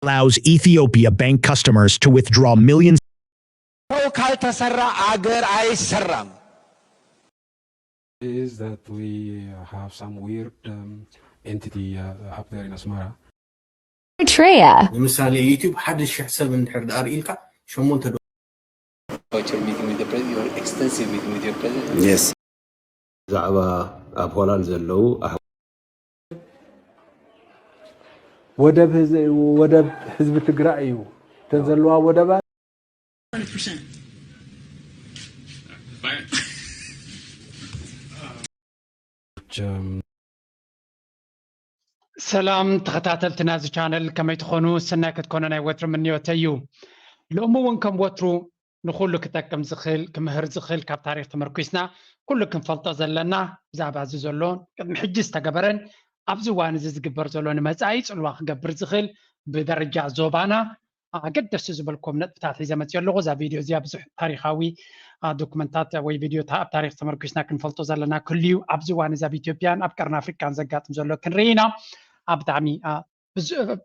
allows Ethiopia Bank customers to withdraw millions. ሰው ካልተሰራ አገር አይሰራም። Is that we have some weird um, entity uh, up there in Asmara. Eritrea. ንምሳሌ ዩቲዩብ ሓደ ሽሕ ሰብ እንድሕር ደኣ ርኢልካ ሸሞንተ Your meeting with the president, your extensive meeting with your president. የስ ብዛዕባ ኣብ ሆላንድ ዘለዉ ኣሕ- ወደብ ወደብ ህዝቢ ትግራይ እዩ። እተን ዘለዋ ወደባት Um, ሰላም ተኸታተልቲ ናዚ ቻነል ከመይ ትኾኑ? ሰናይ ክትኮኑ ናይ ወትሩ ምንዮተይ እዩ። ሎሚ እውን ከም ወትሩ ንኹሉ ክጠቅም ዝኽእል ክምህር ዝኽእል ካብ ታሪክ ተመርኩስና ኩሉ ክንፈልጦ ዘለና ብዛዕባ እዚ ዘሎ ቅድሚ ሕጂ ዝተገበረን ኣብዚ እዋን እዚ ዝግበር ዘሎ ንመጻኢ ጽልዋ ክገብር ዝኽእል ብደረጃ ዞባና ኣገደስቲ ዝበልኩም ነጥብታት ሒዘ መፅእ ኣለኹ። እዛ ቪድዮ እዚኣ ብዙሕ ታሪካዊ ዶክመንታት ወይ ቪዲዮ ኣብ ታሪክ ተመርኩስና ክንፈልጦ ዘለና ክህሉ እዩ። ኣብዚ እዋን እዚ ኣብ ኢትዮጵያን ኣብ ቀርኒ ኣፍሪካን ዘጋጥም ዘሎ ክንርኢ ኢና። ኣብ ብጣዕሚ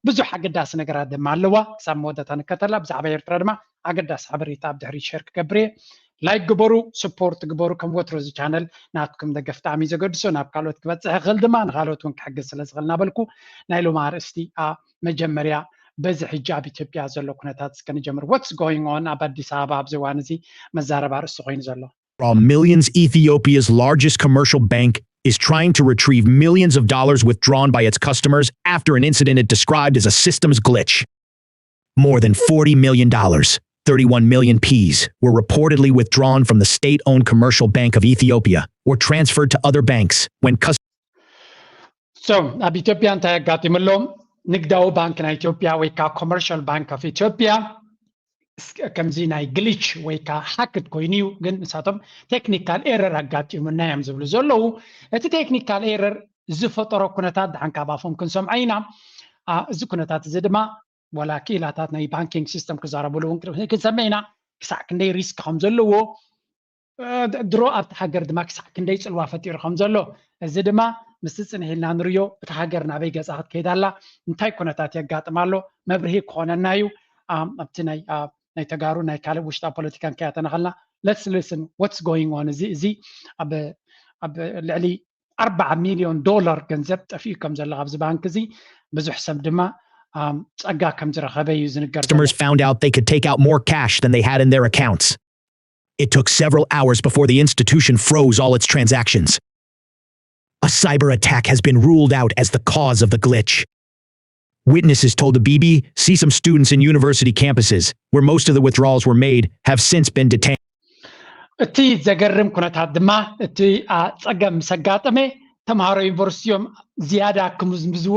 ብዙሕ ኣገዳሲ ነገራት ድማ ኣለዋ። ክሳብ መወዳእታ ንከተላ። ብዛዕባ ኤርትራ ድማ ኣገዳሲ ሓበሬታ ኣብ ድሕሪት ሸር ክገብር እየ። ላይክ ግበሩ፣ ስፖርት ግበሩ። ከም ወትሮ እዚ ቻነል ናትኩም ደገፍ ብጣዕሚ እዩ ዘገድሶ። ናብ ካልኦት ክበፅሕ ይኽእል ድማ ንካልኦት እውን ክሕግዝ ስለ ዝኽእል እናበልኩ ናይ ሎሚ ኣርእስቲ መጀመርያ በዚ ሕጂ ኣብ ኢትዮጵያ ዘሎ ኩነታት እስከ ንጀምር። What's going on ኣብ ኣዲስ ኣበባ ኣብዚ እዋን እዚ መዛረቢ ኣርእስቲ ኮይኑ ዘሎ። Millions Ethiopia's largest commercial bank is trying to retrieve millions of dollars withdrawn by its customers after an incident it described as a systems glitch. More than forty million dollars, thirty-one million P's, were reportedly withdrawn from the state owned Commercial Bank of Ethiopia or transferred to other banks when customers So ኣብ ኢትዮጵያ እንታይ ኣጋጢሙ ኣሎ? ንግዳዊ ባንክ ናይ ኢትዮጵያ ወይ ከዓ ኮመርሻል ባንክ ኦፍ ኢትዮጵያ ከምዚ ናይ ግሊች ወይ ከዓ ሃክድ ኮይኑ እዩ። ግን ንሳቶም ቴክኒካል ኤረር ኣጋጢሙና እዮም ዝብሉ ዘለዉ። እቲ ቴክኒካል ኤረር ዝፈጠሮ ኩነታት ደሓን ካብ ኣፎም ክንሰምዖ ኢና። እዚ ኩነታት እዚ ድማ ዋላ ክኢላታት ናይ ባንኪንግ ሲስተም ክዛረብሉ እውን ክንሰምዕ ኢና። ክሳዕ ክንደይ ሪስክ ከም ዘለዎ ድሮ ኣብቲ ሃገር ድማ ክሳዕ ክንደይ ፅልዋ ፈጢሩ ከም ዘሎ፣ እዚ ድማ ምስቲ ፅንሕ ኢልና ንርዮ። እታ ሃገር ናበይ ገፃ ክትከይድ ኣላ፣ እንታይ ኩነታት የጋጥም ኣሎ፣ መብርሂ ክኾነና እዩ። ኣብቲ ናይ ተጋሩ ናይ ካልእ ውሽጣ ፖለቲካ እንከያተናኸልና let's listen what's going on። እዚ እዚ ኣብ ልዕሊ ኣርባዓ ሚሊዮን ዶላር ገንዘብ ጠፊኡ ከም ዘሎ ኣብዚ ባንክ እዚ ብዙሕ ሰብ ድማ ጸጋ ከም ዝረኸበ እዩ ዝንገር ዘሎ። Customers found out they could take out more cash than they had in their accounts. It took several hours before the institution froze all its transactions. A cyber attack has been ruled out as the cause of the glitch. Witnesses told the B B C some students in university campuses, where most of the withdrawals were made, have since been detained. እቲ ዘገርም ኩነታት ድማ እቲ ጸገም ምስ ኣጋጠመ ተምሃሮ ዩኒቨርሲቲ እዮም ዝያዳ ክምዝምዝዎ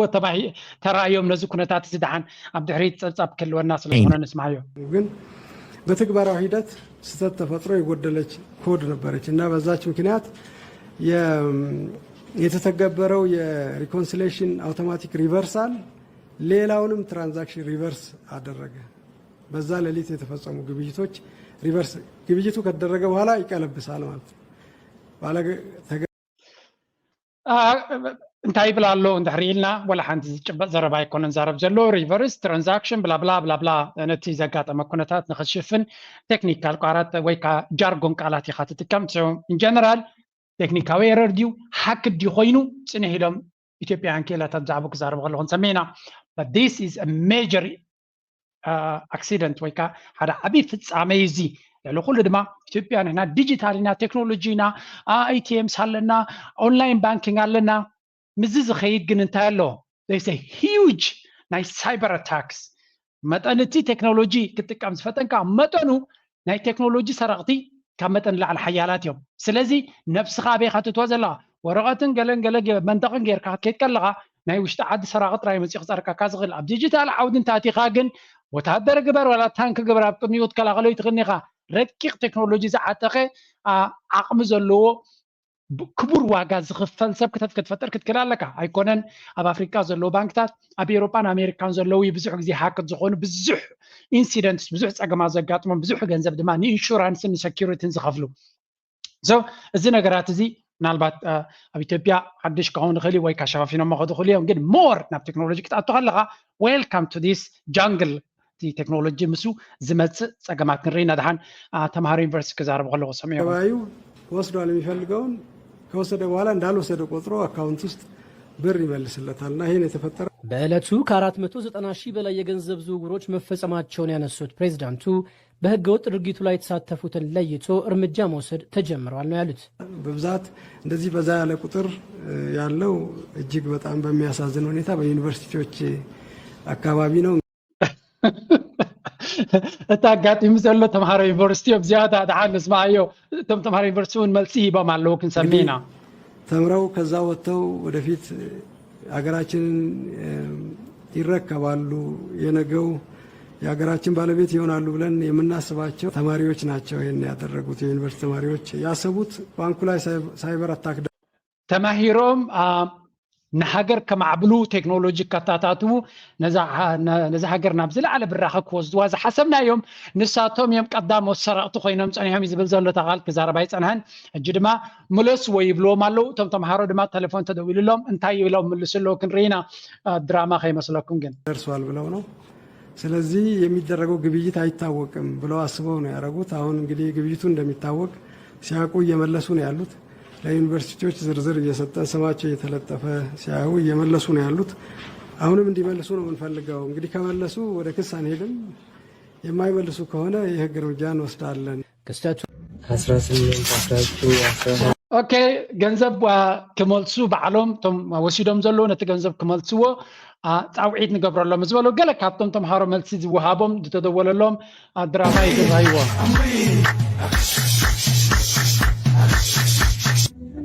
ተራእዮም። ነዚ ኩነታት እዚ ደሓን ኣብ ድሕሪት ጸብጻብ ክህልወና ስለዝኾነ ንስማዮ። ግን በትግበራው ሂደት ስህተት ተፈጥሮ የጎደለች ኮድ ነበረች እና በዛች ምክንያት የተተገበረው የ reconciliation automatic reversal ሌላውንም transaction reverse አደረገ። በዛ ሌሊት የተፈጸሙ ግብይቶች reverse ግብይቱ ከተደረገ በኋላ ይቀለብሳል ማለት ነው። እንታይ ይብል ኣሎ እንድሕር ኢልና፣ ወላ ሓንቲ ዝጭበጥ ዘረባ ኣይኮነን ዛረብ ዘሎ። ሪቨርስ ትራንዛክሽን ብላብላ ብላብላ ነቲ ዘጋጠመ ኩነታት ንክሽፍን ቴክኒካል ቃላት ወይ ከዓ ጃርጎን ቃላት ኢኻ ትጥቀም። ኢንጀነራል ቴክኒካዊ ኤረር ድዩ ሃክ ድዩ ኮይኑ ፅንሕ ኢሎም ኢትዮጵያውያን ክኢላታት ብዛዕባ ክዛረቡ ከለኹ ንሰሚዕና። This is major accident ወይ ከዓ ሓደ ዓብዪ ፍፃመ እዩ እዚ። ልዕሊ ኩሉ ድማ ኢትዮጵያ ንሕና ዲጂታል ኢና፣ ቴክኖሎጂ ኢና፣ ኤ ቲ ኤምስ ኣለና፣ ኦንላይን ባንኪንግ ኣለና። ምስዚ ዝኸይድ ግን እንታይ ኣሎ? There's a huge ናይ ሳይበር ኣታክስ። መጠን እቲ ቴክኖሎጂ ክትጥቀም ዝፈጠንካ መጠኑ ናይ ቴክኖሎጂ ሰረቕቲ ካብ መጠን ንላዕሊ ሓያላት እዮም። ስለዚ ነብስኻ ኣበይ ኢኻ ትእትዋ ዘለኻ? ወረቐትን ገለን ገለ መንጠቕን ጌርካ ክትከይድ ከለኻ ናይ ውሽጢ ዓዲ ሰራቒ ጥራይ መፂኡ ክፀርቀካ ዝኽእል። ኣብ ዲጂታል ዓውዲ እንተኣቲኻ ግን ወታደር ግበር ዋላ ታንክ ግበር ኣብ ቅድሚኡ ክትከላኸሎ ኣይትኽእልን ኢኻ። ረቂቕ ቴክኖሎጂ ዝዓጠቐ ዓቕሚ ዘለዎ ክቡር ዋጋ ዝኽፈል ሰብ ክትፈጥር ክትክእል ኣለካ። ኣይኮነን ኣብ ኣፍሪቃ ዘለዉ ባንክታት ኣብ ኤውሮጳን ኣሜሪካን ዘለዉ ብዙሕ ግዜ ሃክት ዝኾኑ ብዙሕ ኢንሲደንትስ ብዙሕ ፀገማት ዘጋጥሞም ብዙሕ ገንዘብ ድማ ንኢንሹራንስን ንሰኪሪቲን ዝኸፍሉ። So እዚ ነገራት እዚ ምናልባት ኣብ ኢትዮጵያ ሓድሽ ክኸውን ይኽእል እዩ ወይ ከዓ ሸፋፊኖም ክኸዱ ይኽእሉ እዮም። ግን more ናብ ቴክኖሎጂ ክትኣቱ ከለኻ welcome to this jungle። እቲ ቴክኖሎጂ ምስኡ ዝመፅእ ፀገማት ክንርኢ ኢና። ደሓን ተምሃሮ ዩኒቨርሲቲ ክዛረቡ ከለኹ ሰሚዑ። ገባዩ ወስዷል የሚፈልገውን ከወሰደ በኋላ እንዳልወሰደ ቆጥሮ አካውንት ውስጥ ብር ይመልስለታል እና ይሄን የተፈጠረ በዕለቱ ከ490 ሺህ በላይ የገንዘብ ዝውውሮች መፈጸማቸውን ያነሱት ፕሬዝዳንቱ በህገወጥ ድርጊቱ ላይ የተሳተፉትን ለይቶ እርምጃ መውሰድ ተጀምረዋል ነው ያሉት። በብዛት እንደዚህ በዛ ያለ ቁጥር ያለው እጅግ በጣም በሚያሳዝን ሁኔታ በዩኒቨርሲቲዎች አካባቢ ነው። እቲ ኣጋጢሙ ዘሎ ተምሃሮ ዩኒቨርሲቲ እዮም። ዝያዳ ደሓን ንስማዓዮ። እቶም ተምሃሮ ዩኒቨርሲቲ እውን መልሲ ሂቦም ኣለዉ፣ ክንሰምዕ ኢና። ተምረው ከዛ ወጥተው ወደፊት ሀገራችንን ይረከባሉ፣ የነገው የሀገራችን ባለቤት ይሆናሉ ብለን የምናስባቸው ተማሪዎች ናቸው። ይህን ያደረጉት የዩኒቨርሲቲ ተማሪዎች ያሰቡት ባንኩ ላይ ሳይበር አታክ ተማሂሮም ንሃገር ከማዕብሉ፣ ቴክኖሎጂ ከታታትዉ፣ ነዛ ሃገር ናብ ዝለዓለ ብራኸ ክወስድዋ ዝሓሰብናዮም ንሳቶም እዮም ቀዳሞት ሰረቕቲ ኮይኖም ፀኒሖም እዩ ዝብል ዘሎ ተቓል ክዛረብ ኣይፀንሐን። ሕጂ ድማ ምለስዎ ይብልዎም ኣለዉ። እቶም ተምሃሮ ድማ ተሌፎን ተደዊሉሎም እንታይ ኢሎም ምልሱ ኣለዉ ክንርኢ ኢና። ድራማ ከይመስለኩም ግን። ደርሷል ብለው ነው። ስለዚህ የሚደረገው ግብይት አይታወቅም ብለው አስበው ነው ያደረጉት። አሁን እንግዲህ ግብይቱ እንደሚታወቅ ሲያውቁ እየመለሱ ነው ያሉት። ለዩኒቨርሲቲዎች ዝርዝር እየሰጠን ስማቸው እየተለጠፈ ሲያዩ እየመለሱ ነው ያሉት። አሁንም እንዲመልሱ ነው የምንፈልገው። እንግዲህ ከመለሱ ወደ ክስ አንሄድም። የማይመልሱ ከሆነ የህግ እርምጃ እንወስዳለን። ክስተቱ አስራ ስምንት አስራ ዘጠኝ አስራ ኦኬ፣ ገንዘብ ክመልሱ ባዕሎም እቶም ወሲዶም ዘለዉ ነቲ ገንዘብ ክመልስዎ ፃውዒት ንገብረሎም ዝበሉ ገለ ካብቶም ተምሃሮ መልሲ ዝወሃቦም ዝተደወለሎም ድራማ ይዝራይዎ።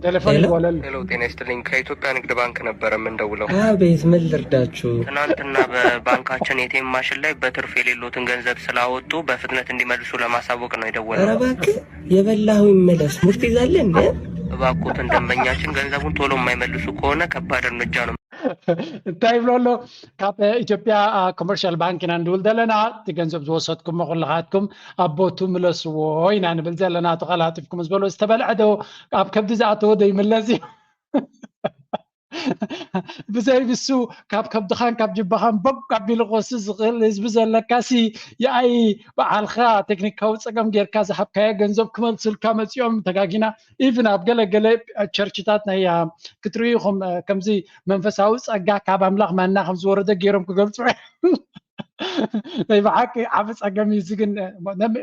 ቴሌፎን ይደወለሉ። ሄሎ፣ ጤና ይስጥልኝ። ከኢትዮጵያ ንግድ ባንክ ነበረ የምንደውለው። አቤት፣ ምን ልርዳችሁ? ትናንትና በባንካችን ኤቲኤም ማሽን ላይ በትርፍ የሌሎትን ገንዘብ ስላወጡ በፍጥነት እንዲመልሱ ለማሳወቅ ነው ኧረ የደወልነው። እባክህ የበላኸው ይመለስ። ሙድ ትይዛለህ እንዴ? እባክዎትን ደንበኛችን ገንዘቡን ቶሎ የማይመልሱ ከሆነ ከባድ እርምጃ ነው። እንታይ ይብሎ ኣሎ? ካብ ኢትዮጵያ ኮመርሻል ባንክ ኢና ንድውል ዘለና። እቲ ገንዘብ ዝወሰድኩሞ ኩልኻትኩም ኣብ ቦቱ ምለስዎ ኢና ንብል ዘለና። ተቐላጢፍኩም ዝበሎ ዝተበልዐ ዶ ኣብ ከብዲ ዝኣተወ ዶ ይምለስ እዩ? ብዘይ ብሱ ካብ ከብድኻን ካብ ጅባኻን ቦግ ኣቢሉ ክወስድ ዝኽእል ህዝቢ ዘለካሲ፣ የኣይ በዓልኻ ቴክኒካዊ ፀገም ጌርካ ዝሃብካዮ ገንዘብ ክመልስልካ መፂኦም። ተጋጊና። ኢቭን ኣብ ገለ ገለ ቸርችታት ናይ ክትርእዩ ኢኹም። ከምዚ መንፈሳዊ ፀጋ ካብ ኣምላኽ ማና ከም ዝወረደ ገይሮም ክገልፁ ናይ ብሓቂ ዓብ ፀገም እዩ። እዚ ግን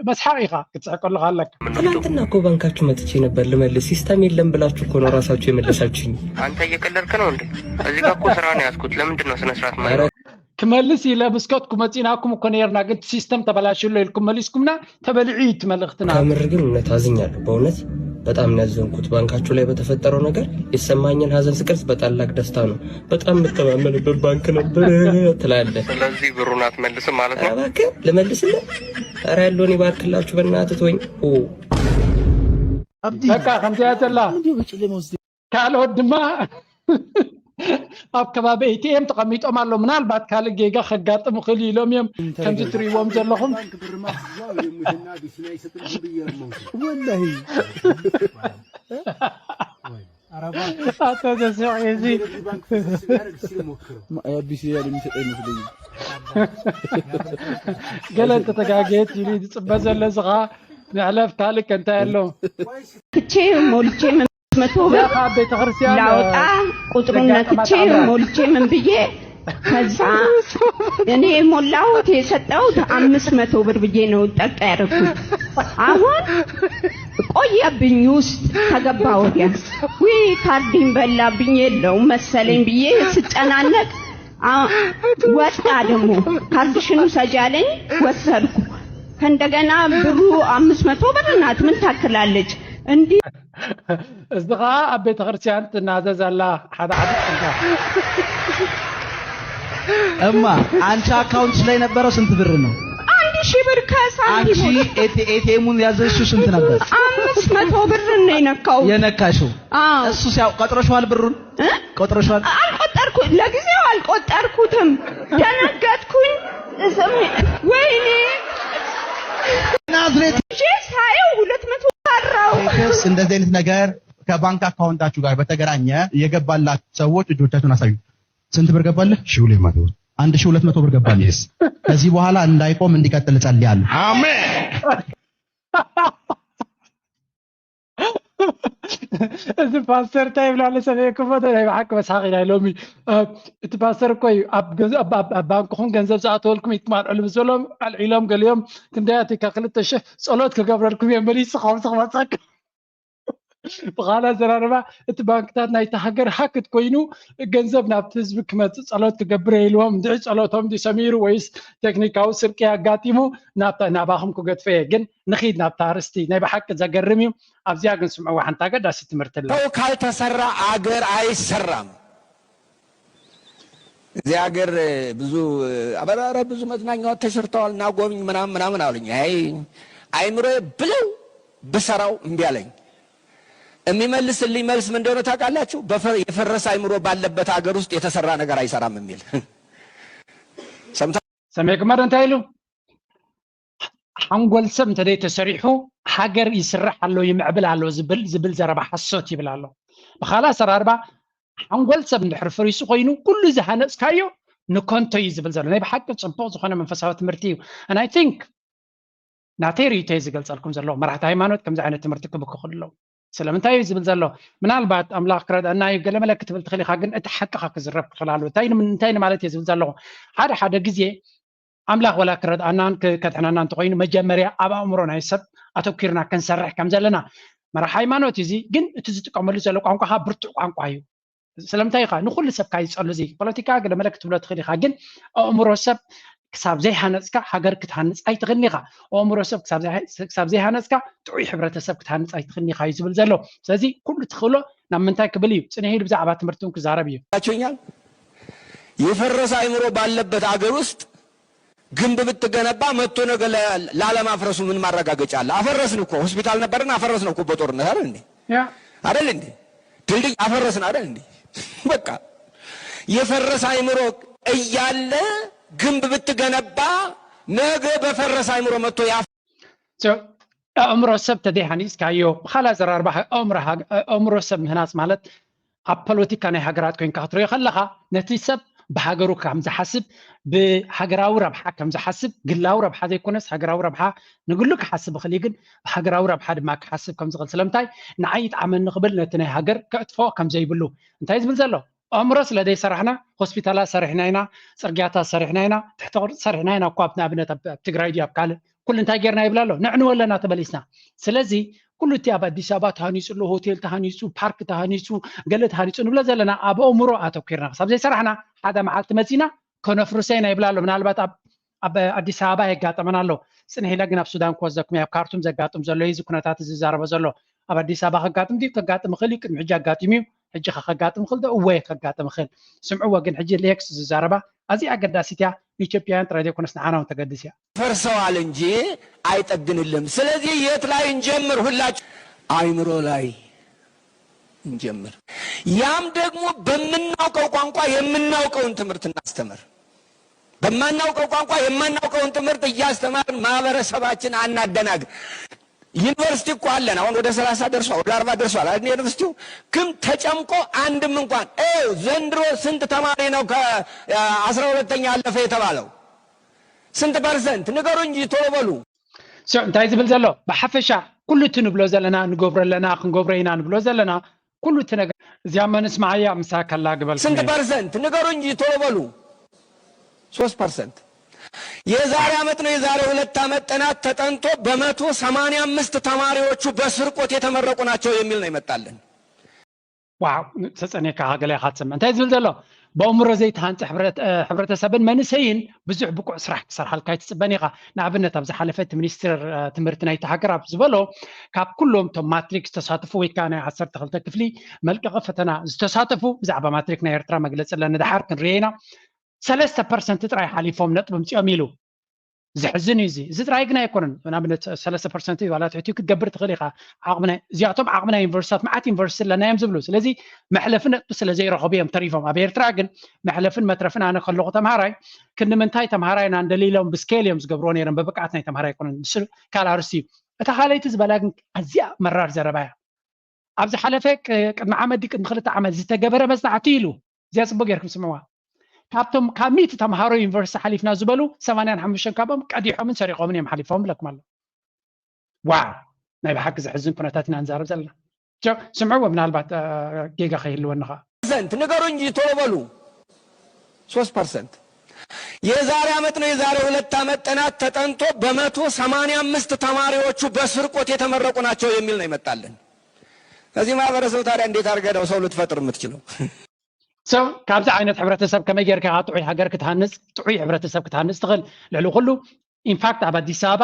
መስሓቅ ኢኻ ክትስሕቀሉ ኣለካ። ትናንትና እኮ ባንካችሁ መጥቼ ነበር ልመልስ፣ ሲስተም የለም ብላችሁ እኮ ነው ራሳችሁ የመለሳችሁኝ። አንተ እየቀለድክ ነው እንዴ? እዚህ ጋር እኮ ስራ ነው ያዝኩት። ለምንድን ነው ስነ ስርዓት ማይኖር? ክመልስ ኢለ ምስከትኩ መፂናኩም እኮ ነርና፣ ግን ሲስተም ተበላሽሎ ኢልኩም መሊስኩምና፣ ተበሊዑ እዩ እቲ መልእኽትና። ከምር ግን እውነት አዝኛለሁ። በእውነት በጣም ነው ያዘንኩት። ባንካችሁ ላይ በተፈጠረው ነገር የተሰማኝን ሀዘን ስገልጽ በታላቅ ደስታ ነው። በጣም የምተማመንበት ባንክ ነበር ትላለህ። ስለዚህ ብሩን አትመልስም ማለት ነው። እባክህ ልመልስልህ። ኧረ ያለውን ይባርክላችሁ በእናትህ ተወኝ። ኦ በቃ ከምዚኣ ዘላ ካልኦት ድማ ኣብ ከባቢ ኤቲኤም ተቐሚጦም ኣሎ። ምናልባት ካልእ ጌጋ ከጋጥም ይኽእል እዩ ኢሎም እዮም ከምዚ ትርእይዎም ዘለኹም። ወላሂ ኣቶ ተስፋ እዚ ኣቢሲኒያ የሚሰጥ አይመስለኝም። ገለ እንተተጋገየት ኢሉ ዝፅበ ዘሎ እዚ ኸዓ ንሕለፍ ካልእ ከ እንታይ ኣሎ? ክቼ ሞልቼ መቶ ብር ካብ ቤተክርስቲያን ላወጣ ቁጥሩን ነክቼ ሞልቼ ምን ብዬ ከዛ እኔ የሞላሁት የሰጠሁት አምስት መቶ ብር ብዬ ነው ጠቅ ያደረኩት። አሁን ቆየብኝ ውስጥ ከገባ ወዲያ ዊ ካርዲን በላብኝ የለውም መሰለኝ ብዬ ስጨናነቅ አ- ወጣ ደግሞ ካርድሽን ውሰጂ አለኝ። ወሰድኩ። ከእንደገና ብሩ አምስት መቶ ብር ናት። ምን ታክላለች እንዲህ እዚ ኸዓ ኣብ ቤተክርስቲያን ትናዘዝ ኣላ ሓደ ሓደ ፅጋ። እማ አንቺ አካውንትሽ ላይ የነበረው ስንት ብር ነው? አንድ ሺህ ብር አንቺ ከሳንቲም ኤቲኤሙን ያዘዝሽው ስንት ነበር? አምስት መቶ ብር ነው የነካው። የነካሽው አዎ። እሱ ሲያው ቆጥረሽዋል ብሩን? እ? ቆጥረሽዋል? አልቆጠርኩ ለጊዜው አልቆጠርኩትም። ደነገጥኩኝ። ስም- ወይኔ ናዝሬት ቼ ሳየው ሁለት መቶ ሰራው። ሴቶስ እንደዚህ አይነት ነገር ከባንክ አካውንታችሁ ጋር በተገናኘ የገባላችሁ ሰዎች እጆቻችሁን አሳዩ። ስንት ብር ገባልህ? ሺህ ሁለት መቶ። አንድ ሺህ ሁለት መቶ ብር ገባልህ። Yes። ከዚህ በኋላ እንዳይቆም እንዲቀጥል እጸልያለሁ። አሜን። እዚ ፓስተር እንታይ ይብላለ ሰበየ ክፎተ ናይ ብሓቂ መሳኺ ናይ ሎሚ። እ፣ እቲ ፓስተር እኮ እዩ ኣብ ገንዘ- ኣብ- ኣብ- ኣብ ባንክኹም ገንዘብ ዝኣተወልኩም ይትማልዕሉ ምስ በሎም ኣልዒሎም ገሊኦም ክንደይ ኣቲካ ክልተ ሽሕ ጸሎት ክገብረልኩም እየ መሊሱ ከምዚ ክመፀካ። ብኻላ ዘራርባ እቲ ባንክታት ናይቲ ሃገር ሃክት ኮይኑ ገንዘብ ናብቲ ህዝቢ ክመፅእ ጸሎት ክገብር ኢልዎም እንድዒ ጸሎቶም ድዩ ሰሚሩ ወይስ ቴክኒካዊ ስርቂ ኣጋጢሙ ናብታ ናባኹም ክገድፎ እየ። ግን ንኺድ ናብታ ኣርስቲ ናይ ብሓቂ ዘገርም እዩ። ኣብዚኣ ግን ስምዕዋ ሓንቲ ኣገዳሲ ትምህርቲ ኣላ። ሰው ካልተሰራ አገር አይሰራም። እዚህ ሀገር ብዙ አበራረ ብዙ መዝናኛዎች ተሰርተዋል እና ጎብኝ ምናምን ምናምን አሉኝ። አይ አይምሮ ብለው ብሰራው እምቢ አለኝ። የሚመልስልኝ መልስ ምን እንደሆነ ታውቃላችሁ? በፈ- የፈረሰ አይምሮ ባለበት ሀገር ውስጥ የተሰራ ነገር አይሰራም የሚል ሰምታ ሰሜ ክመር እንታይ ኢሉ? ሓንጎል ሰብ እንተደይ ተሰሪሑ ሃገር ይስራሕ ኣሎ ይምዕብል ኣሎ ዝብል ዝብል ዘረባ ሓሶት ይብል ኣሎ። ብኻላ ኣሰራርባ ሓንጎል ሰብ እንድሕር ፈሪሱ ኮይኑ ኩሉ ዝሃነፅካዮ ንኮንቶ እዩ ዝብል ዘሎ ናይ ብሓቂ ፅቡቅ ዝኾነ መንፈሳዊ ትምህርቲ እዩ። And I think ናተይ ርእይቶ እዩ ዝገልፀልኩም ዘሎ መራሕቲ ሃይማኖት ከምዚ ዓይነት ትምህርቲ ክብክኹ ኣለዉ። ስለምንታይ እዩ ዝብል ዘሎ? ምናልባት ኣምላኽ ክረድአና እዩ ገለመለ ክትብል ትኽእል ኢኻ፣ ግን እቲ ሓቅኻ ክዝረብ ክኽእል ኣለዎ። እንታይ ን- እንታይ ንማለት እየ ዝብል ዘለኹ? ሓደ ሓደ ግዜ ኣምላኽ ወላ ክረድኣናን ክ- ከድሕነና እንተኾይኑ መጀመርያ ኣብ ኣእምሮ ናይ ሰብ ኣተኪርና ክንሰርሕ ከም ዘለና መራሕ ሃይማኖት እዚ ግን እቲ ዝጥቀመሉ ዘሎ ቋንቋ ከዓ ብርቱዕ ቋንቋ እዩ። ስለምንታይ ኢኻ ንኩሉ ሰብ ካይፀሉ እዚ ፖለቲካ ገለ መለ ክትብሎ ትኽእል ኢኻ፣ ግን ኣእምሮ ሰብ ክሳብ ዘይሃነፅካ ሃገር ክትሃንፅ ኣይትኽእልን ኢኻ። ኣእምሮ ሰብ ክሳብ ዘይሃ- ክሳብ ዘይሃነፅካ ጥዑይ ሕብረተሰብ ክትሃንፅ ኣይትኽእልን ኢኻ እዩ ዝብል ዘሎ። ስለዚ ኩሉ ትኽእሎ ናብ ምንታይ ክብል እዩ? ፅንሕ ኢሉ ብዛዕባ ትምህርቲ እውን ክዛረብ እዩ። ይላችሁኛል። የፈረሰ አይምሮ ባለበት አገር ውስጥ ግንብ ብትገነባ መጥቶ ነገ ለ- ላለማፍረሱ ምን ማረጋገጫ አለ? አፈረስን እኮ ሆስፒታል ነበርን አፈረስን እኮ በጦርነት አይደል እንዴ? ያ አይደል እንዴ? ድልድይ አፈረስን አይደል እንዴ? በቃ የፈረሰ አይምሮ እያለ ግንብ ብትገነባ ነገ በፈረሰ አይምሮ መጥቶ ያ So፣ ኣእምሮ ሰብ ተደይሃኒፅካዮ ብኻላ ዘራርባ ኣእምሮ ሃግ- ኣእምሮ ሰብ ምህናፅ ማለት ኣብ ፖለቲካ ናይ ሃገራት ኮይንካ ክትሪኦ ከለኻ ነቲ ሰብ ብሃገሩ ከም ዝሓስብ ብሃገራዊ ረብሓ ከም ዝሓስብ ግላዊ ረብሓ ዘይኮነስ ሃገራዊ ረብሓ ንግሉ ክሓስብ ይኽእል እዩ፣ ግን ብሃገራዊ ረብሓ ድማ ክሓስብ ከም ዝኽእል ስለምንታይ ንዓይ ይጥዓመኒ ክብል ነቲ ናይ ሃገር ከእጥፍኦ ከም ዘይብሉ እንታይ ዝብል ዘሎ ኣእምሮ ስለ ዘይሰራሕና ሆስፒታላት ሰሪሕና ኢና፣ ፅርግያታት ሰሪሕና ኢና፣ ትሕተ ቅርፂ ሰሪሕና ኢና እኳ ንኣብነት ኣብ ኣብ ትግራይ ድዩ ኣብ ካልእ ኩሉ እንታይ ጌርና ይብል ኣሎ ነዕንወ ኣለና ተመሊስና። ስለዚ ኩሉ እቲ ኣብ ኣዲስ ኣበባ ተሃኒፁ ኣሎ ሆቴል ተሃኒፁ ፓርክ ተሃኒፁ ገለ ተሃኒፁ ንብሎ ዘለና ኣብ ኣእምሮ ኣተኪርና ክሳብ ዘይሰራሕና ሓደ መዓልቲ መፂና ከነፍርሶ ኢና ይብል ኣሎ። ምናልባት ኣብ ኣብ ኣዲስ ኣበባ የጋጠመና ኣሎ። ፅንሕ ኢለ ግን ኣብ ሱዳን ክወስደኩም እየ። ኣብ ካርቱም ዘጋጥም ዘሎ እዩ እዚ ኩነታት እዚ ዝዛረቦ ዘሎ። ኣብ ኣዲስ ኣበባ ከጋጥም ድዩ? ከጋጥም ይኽእል እዩ። ቅድሚ ሕጂ ኣጋጢሙ እዩ። ሕጂ ከ ከጋጥም ይኽእል ዶ? እወ ከጋጥም ይኽእል። ስምዕዎ ግን ሕጂ ሌክስ ዝዛረባ ኣዝያ ኣገዳሲት እያ። ንኢትዮጵያውያን ጥራይ ዘይኮነስ ንዓና እውን ተገድስ እያ። ፈርሰዋል እንጂ አይጠግንልም። ስለዚህ የት ላይ እንጀምር? ሁላችን አይምሮ ላይ እንጀምር። ያም ደግሞ በምናውቀው ቋንቋ የምናውቀውን ትምህርት እናስተምር። በማናውቀው ቋንቋ የማናውቀውን ትምህርት እያስተማርን ማህበረሰባችን አናደናግር። ዩኒቨርሲቲ እኮ አለን። አሁን ወደ ሰላሳ ደርሷል፣ ወደ አርባ ደርሷል አይደል ዩኒቨርሲቲው? ግን ተጨምቆ አንድም እንኳን ይኸው ዘንድሮ ስንት ተማሪ ነው ከአስራ ሁለተኛ ያለፈ የተባለው? ስንት ፐርሰንት ንገሩ እንጂ ቶሎ በሉ። So፣ እንታይ ዝብል ዘሎ ብሓፈሻ ኩሉ እቲ ንብሎ ዘለና ንገብሮ ኣለና ክንገብሮ ኢና ንብሎ ዘለና ኩሉ እቲ ነገር እዚኣ መንስማዓያ ምሳ ከላ ግበል ስንት ፐርሰንት ንገሩ እንጂ ቶሎ በሉ። ሶስት ፐርሰንት። የዛሬ ዓመት ነው የዛሬ ሁለት ዓመት ጥናት ተጠንቶ በመቶ ሰማንያ አምስት ተማሪዎቹ በስርቆት የተመረቁ ናቸው የሚል ነው የመጣልን። ዋው ተፀኔካ ሃገለ ኢኻ ትሰምዕ እንታይ ዝብል ዘሎ ብኣእምሮ ዘይተሃንፀ ሕብረተሰብን መንእሰይን ብዙሕ ብቁዕ ስራሕ ክሰርሓልካ ኣይትፅበን ኢኻ። ንኣብነት ኣብ ዝሓለፈ እቲ ሚኒስትር ትምህርቲ ናይቲ ሃገር ኣብ ዝበሎ ካብ ኩሎም እቶም ማትሪክ ዝተሳተፉ ወይ ከዓ ናይ ዓሰርተ ክልተ ክፍሊ መልቀቂ ፈተና ዝተሳተፉ ብዛዕባ ማትሪክ ናይ ኤርትራ መግለፂ ኣለኒ ድሓር ክንርዮ ኢና ሰለስተ ፐርሰንት ጥራይ ሓሊፎም ነጥቢ ምፅኦም ኢሉ። ዘሕዝን እዩ እዚ እዚ ጥራይ ግን ኣይኮነን ንኣብነት ሰለስተ ፐርሰንት ዋላ ትሕትኡ ክትገብር ትኽእል ኢኻ ዓቕሚ ናይ እዚኣቶም ዓቕሚ ናይ ዩኒቨርሲታት መዓት ዩኒቨርሲቲ ኣለና እዮም ዝብሉ ስለዚ መሕለፊ ነጥቢ ስለ ዘይረኸቡ እዮም ተሪፎም ኣብ ኤርትራ ግን መሕለፍን መትረፍን ኣነ ከለኹ ተምሃራይ ክንዲ ምንታይ ተምሃራይ ኢና እንደሊሎም ብስኬል እዮም ዝገብርዎ ነይሮም ብብቅዓት ናይ ተምሃራይ ኣይኮነን ንሱ ካልእ ኣርስቲ እዩ እታ ካልኣይቲ ዝበላ ግን ኣዝያ መራር ዘረባ እያ ኣብ ዝሓለፈ ቅ- ቅድሚ ዓመት ድዩ ቅድሚ ክልተ ዓመት ዝተገበረ መፅናዕቲ ኢሉ። እዚኣ ፅቡቅ ጌርኩም ስምዕዋ። ካብቶም ካብ ሚእቲ ተምሃሮ ዩኒቨርሲቲ ሓሊፍና ዝበሉ ሰማንያን ሓሙሽተን ካብኦም ቀዲሖምን ሰሪቆምን እዮም ሓሊፎም ብለኩም ኣሎ። ዋው፣ ናይ ብሓቂ ዘሕዝን ኩነታት ኢና ንዛረብ ዘለና። ጆ፣ ስምዕዎ፣ ምናልባት ጌጋ ከይህልወኒ ኸዓ። ፐርሰንት ንገሩ እንጂ ቶሎ በሉ። ሶስት ፐርሰንት የዛሬ ዓመት ነው የዛሬ ሁለት ዓመት ጥናት ተጠንቶ በመቶ ሰማንያ አምስት ተማሪዎቹ በስርቆት የተመረቁ ናቸው የሚል ነው ይመጣልን። ከዚህ ማህበረሰብ ታዲያ እንዴት አድርገህ ነው ሰው ልትፈጥር የምትችለው? ሰው ካብዚ ዓይነት ሕብረተሰብ ከመይ ጌርካ ጥዑይ ሃገር ክትሃንፅ፣ ጥዑይ ሕብረተሰብ ክትሃንፅ ትኽእል? ልዕሊ ኩሉ ኢንፋክት ኣብ ኣዲስ ኣበባ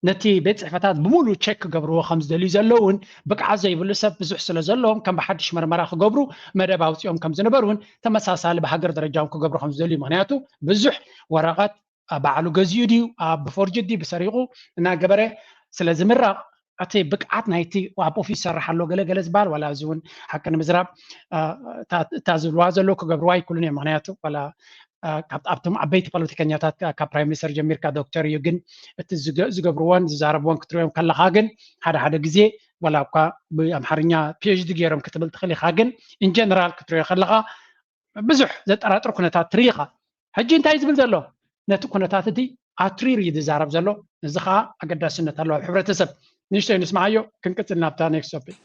ነቲ ቤት ፅሕፈታት ብምሉእ ቸክ ክገብርዎ ከም ዝደልዩ ዘለውን ብቅዓት ዘይብሉ ሰብ ብዙሕ ስለ ዘለዎም ከም ብሓድሽ መርመራ ክገብሩ መደብ ኣውፂኦም ከም ዝነበሩን ተመሳሳሊ ብሃገር ደረጃ እውን ክገብሩ ከም ዝደልዩ። ምክንያቱ ብዙሕ ወረቐት ባዕሉ ገዚኡ ድዩ ብፎርጅድ ድዩ ብሰሪቑ እናገበረ ስለ ዝምረቕ እቲ ብቅዓት ናይቲ ኣብ ኦፊስ ዝሰርሕ ኣሎ ገለ ገለ ዝበሃል ዋላ እዚ እውን ሓቂ ንምዝራብ እታ ዝብልዋ ዘለዉ ክገብርዋ ኣይክእሉን እዮም። ምክንያቱ ዋላ ኣብቶም ዓበይቲ ፖለቲከኛታት ካብ ፕራይም ሚኒስተር ጀሚርካ ዶክተር እዩ ግን እቲ ዝገብርዎን ዝዛረብዎን ክትሪኦም ከለካ ግን ሓደ ሓደ ግዜ ዋላ እኳ ብኣምሓርኛ ፒኤችዲ ገይሮም ክትብል ትኽእል ኢካ ግን ኢንጀነራል ክትሪኦ ከለካ ብዙሕ ዘጠራጥር ኩነታት ትርኢ ኢካ። ሕጂ እንታይ ዝብል ዘሎ ነቲ ኩነታት እቲ ኣትሪሩ እዩ ዝዛረብ ዘሎ። እዚ ከዓ ኣገዳስነት ኣለዎ ኣብ ሕብረተሰብ። ንእሽተይ ንስምዓዮ ክንቅፅል ናብታ ኔክስት ቶፒክ።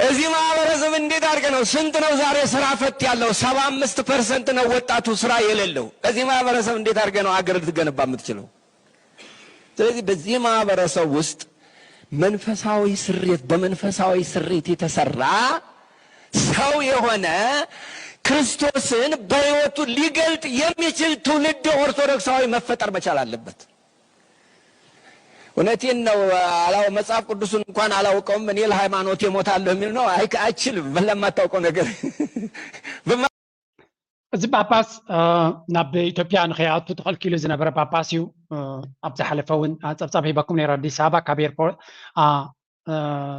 እዚህ ማህበረሰብ እንዴት አድርገ ነው ስንት ነው ዛሬ ስራ ፈት ያለው ሰባ አምስት ፐርሰንት ነው ወጣቱ ስራ የሌለው። እዚህ ማህበረሰብ እንዴት አድርገ ነው አገር ልትገነባ የምትችለው? ስለዚህ በዚህ ማህበረሰብ ውስጥ መንፈሳዊ ስሬት በመንፈሳዊ ስሬት የተሰራ ሰው የሆነ ክርስቶስን በህይወቱ ሊገልጥ የሚችል ትውልድ ኦርቶዶክሳዊ መፈጠር መቻል አለበት። እውነቴን ነው። አላው መጽሐፍ ቅዱሱን እንኳን አላውቀውም እኔ ለሃይማኖት እሞታለሁ የሚል ነው። አይችልም ለማታውቀው ነገር እዚ ጳጳስ ናብ ኢትዮጵያ ንኸይኣቱ ተኸልኪሉ ዝነበረ ጳጳስ እዩ። ኣብ ዝሓለፈ እውን ፀብፃብ ሂበኩም ነይረ ኣዲስ ኣበባ ካብ ኤርፖርት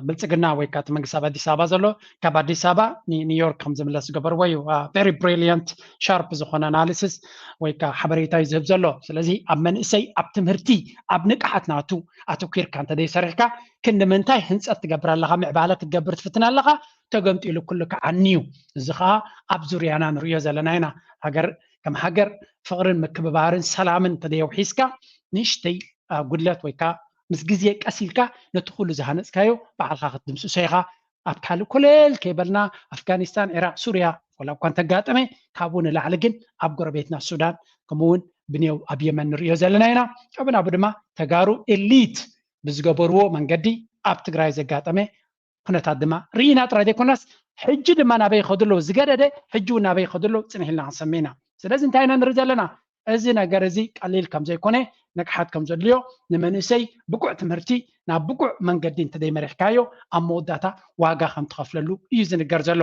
ብልፅግና ወይ ከዓ እቲ መንግስቲ ኣብ ኣዲስ ኣበባ ዘሎ ካብ ኣዲስ ኣበባ ኒውዮርክ ከም ዝምለስ ዝገበርዎ እዩ። ቨሪ ብሪሊየንት ሻርፕ ዝኾነ ኣናሊሲስ ወይ ከዓ ሓበሬታ እዩ ዝህብ ዘሎ። ስለዚ ኣብ መንእሰይ ኣብ ትምህርቲ ኣብ ንቅሓት ናቱ ኣተኪርካ እንተደይሰሪሕካ ክንዲ ምንታይ ህንፀት ትገብር ኣለካ ምዕባለ ክትገብር ትፍትን ኣለካ ተገምጢሉ ኩሉ ክዓኒ እዩ። እዚ ከዓ ኣብ ዙርያና ንሪኦ ዘለና ኢና። ሃገር ከም ሃገር ፍቕርን ምክብባርን ሰላምን እንተደየውሒስካ ንእሽተይ ጉድለት ወይ ከዓ ምስ ግዜ ቀስ ኢልካ ነቲ ኩሉ ዝሃነፅካዮ ባዕልካ ክትድምስሶ ኢኻ። ኣብ ካልእ ኮለል ከይበልና ኣፍጋኒስታን፣ ዒራቅ፣ ሱርያ ወላ እኳ እንተጋጠመ ካብኡ ንላዕሊ ግን ኣብ ጎረቤትና ሱዳን ከምኡውን ብኔው ኣብ የመን ንሪኦ ዘለና ኢና። ካብኡ ናብኡ ድማ ተጋሩ ኤሊት ብዝገበርዎ መንገዲ ኣብ ትግራይ ዘጋጠመ ኩነታት ድማ ርኢና ጥራይ ዘይኮናስ ሕጂ ድማ ናበይ ይኸዱ ኣለዉ ዝገደደ ሕጂ እውን ናበይ ይኸዱ ኣለዉ ፅንሕ ኢልና ክንሰምዕ ኢና። ስለዚ እንታይ ኢና ንርኢ ዘለና? እዚ ነገር እዚ ቀሊል ከም ዘይኮነ ንቅሓት ከም ዘድልዮ ንመንእሰይ ብቁዕ ትምህርቲ ናብ ብቁዕ መንገዲ እንተዘይመሪሕካዮ ኣብ መወዳእታ ዋጋ ከም ትኸፍለሉ እዩ ዝንገር ዘሎ።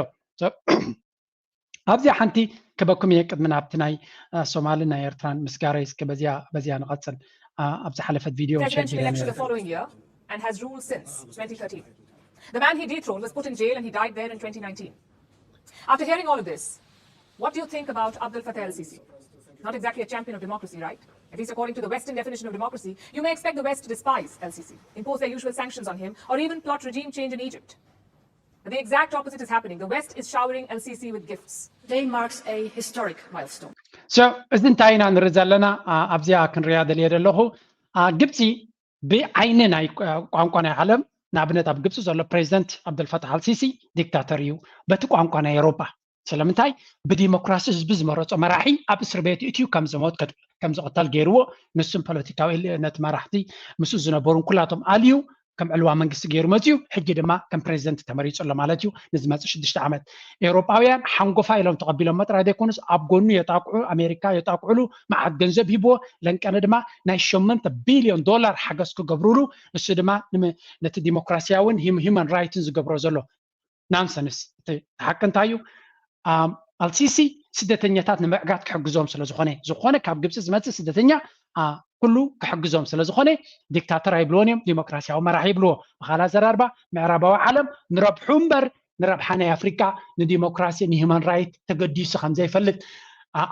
ኣብዚኣ ሓንቲ ክበኩም እየ ቅድሚ ናብቲ ናይ ሶማልን ናይ ኤርትራን ምስጋረይ እስኪ በዚያ በዚያ ንቐጽል። ኣብ ዝሓለፈት ቪድዮ presidential election the following year and has ruled since twenty thirteen. The man he dethroned was put in jail and he died there in twenty nineteen. After hearing all of this, what do you think about Abdel Fattah el-Sisi? Not exactly a champion of democracy, right? At least according to the Western definition of democracy, you may expect the West to despise el-Sisi, impose their usual sanctions on him, or even plot regime change in Egypt. But the exact opposite is happening. The West is showering el-Sisi with gifts. Today marks a historic milestone. So እዚ እንታይ ኢና ንርኢ ዘለና? ኣብዚኣ ክንሪያ ደልየ ዘለኹ ግብፂ ብዓይኒ ናይ ቋንቋ ናይ ዓለም ንኣብነት ኣብ ግብፂ ዘሎ ፕሬዚደንት ኣብደልፈታሕ ኣልሲሲ ዲክታተር እዩ። በቲ ቋንቋ ናይ ኤሮፓ ስለምንታይ ብዲሞክራሲ ህዝቢ ዝመረፆ መራሒ ኣብ እስር ቤት እትዩ ከም ዝሞት ከም ዝቕተል ገይርዎ ንሱን ፖለቲካዊ ነቲ መራሕቲ ምስኡ ዝነበሩን ኩላቶም ኣልዩ ከም ዕልዋ መንግስቲ ገይሩ መፅዩ ሕጂ ድማ ከም ፕሬዚደንት ተመሪፁ ኣሎ ማለት እዩ። ንዝመፅእ ሽዱሽተ ዓመት ኤውሮጳውያን ሓንጎፋ ኢሎም ተቐቢሎሞ ጥራይ ዘይኮኑስ ኣብ ጎኑ የጣቅዑ ኣሜሪካ የጣቅዑሉ መዓት ገንዘብ ሂብዎ ለንቀነ ድማ ናይ ሸሞንተ ቢልዮን ዶላር ሓገዝ ክገብሩሉ ንሱ ድማ ነቲ ዲሞክራሲያውን ሂማን ራይትን ዝገብሮ ዘሎ ናንሰንስ እቲ ሓቂ እንታይ እዩ? ኣልሲሲ ስደተኛታት ንምዕጋት ክሕግዞም ስለ ዝኾነ ዝኾነ ካብ ግብፂ ዝመፅእ ስደተኛ ኩሉ ክሕግዞም ስለ ዝኾነ ዲክታተር ኣይብልዎን እዮም፣ ዲሞክራሲያዊ መራሒ ይብልዎ። ብኻልእ ኣዘራርባ ምዕራባዊ ዓለም ንረብሑ እምበር ንረብሓ ናይ ኣፍሪካ ንዲሞክራሲ ንሂማን ራይት ተገዲሱ ከም ዘይፈልጥ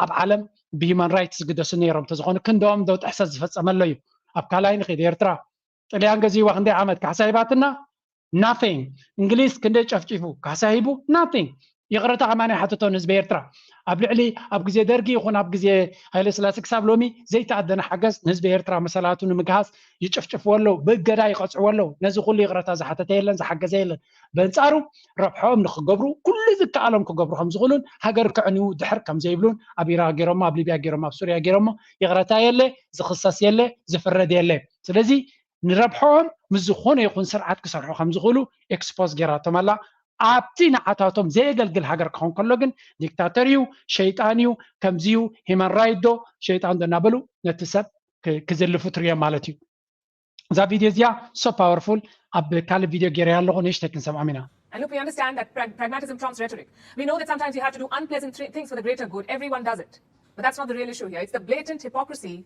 ኣብ ዓለም ብሂማን ራይት ዝግደሱ ነይሮም እንተዝኾኑ ክንደኦም ዶ ጥሕሰት ዝፈፀመ ኣሎ እዩ። ኣብ ካልኣይ ንኺድ ኤርትራ ጥልያን ገዚእዋ ክንደይ ዓመት ካሕሳ ሂባትና Nothing. እንግሊዝ ክንደይ ጨፍጪፉ፣ ካሳ ሂቡ? Nothing። ይቕረታ ከማን ይሓትቶ ንህዝቢ ኤርትራ። ኣብ ልዕሊ ኣብ ግዜ ደርጊ ይኹን ኣብ ግዜ ሃይለ ስላሴ ክሳብ ሎሚ ዘይተኣደነ ሓገዝ ንህዝቢ ኤርትራ መሰላቱ ንምግሃስ ይጭፍጭፍዎ ኣለዉ፣ ብእገዳ ይቐጽዕዎ ኣለዉ። ነዚ ኩሉ ይቕረታ ዝሓተተ የለን፣ ዝሓገዘ የለን። በንጻሩ ረብሖም ንክገብሩ ኩሉ ዝከኣሎም ክገብሩ ከም ዝኽእሉን ሃገር ከዕንዩ ድሕር ከም ዘይብሉን ኣብ ኢራቅ ገይሮሞ፣ ኣብ ሊብያ ገይሮሞ፣ ኣብ ሱርያ ገይሮሞ ይቕረታ የለ፣ ዝኽሰስ የለ፣ ዝፍረድ የለ። ስለዚ ንረብሖም ምስ ዝኾነ ይኹን ስርዓት ክሰርሑ ከም ዝኽእሉ ኤክስፖዝ ገይራቶም ኣላ። ኣብቲ ንዓታቶም ዘየገልግል ሃገር ክኸውን ከሎ ግን ዲክታተር እዩ፣ ሸይጣን እዩ፣ ከምዚ እዩ፣ ሂማን ራይት ዶ ሸይጣን ዶ እናበሉ ነቲ ሰብ ክ- ክዝልፉ ትርእዮም ማለት እዩ። እዛ ቪድዮ እዚኣ so powerful ኣብ ካልእ ቪድዮ ገይረያ ኣለኹ፣ ንእሽተይ ክንሰምዖም ኢና። And look, we understand that prag- pragmatism trumps rhetoric. We know that sometimes we have to do unpleasant th- things for the greater good. Everyone does it. But that's not the real issue here. It's the blatant hypocrisy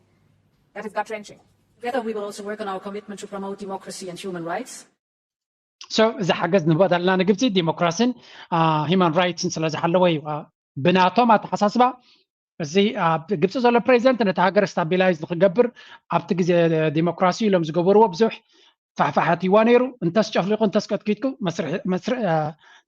that is gut wrenching. Together, we will also work on our commitment to promote democracy and human rights. So እዚ ሓገዝ ንህቦ ዘለና ንግብፂ ዲሞክራሲን ሂማን ራይትስን ስለ ዝሓለወ እዩ። ብናቶም ኣተሓሳስባ እዚ ኣብ ግብፂ ዘሎ ፕሬዚደንት ነቲ ሃገር ስታቢላይዝ ንክገብር ኣብቲ ግዜ ዲሞክራሲ ኢሎም ዝገበርዎ ብዙሕ ፋሕፋሓት ይዋ ነይሩ። እንተስ ጨፍሊቁ እንተስ ቀጥቂጥኩ መስርሕ መስርሕ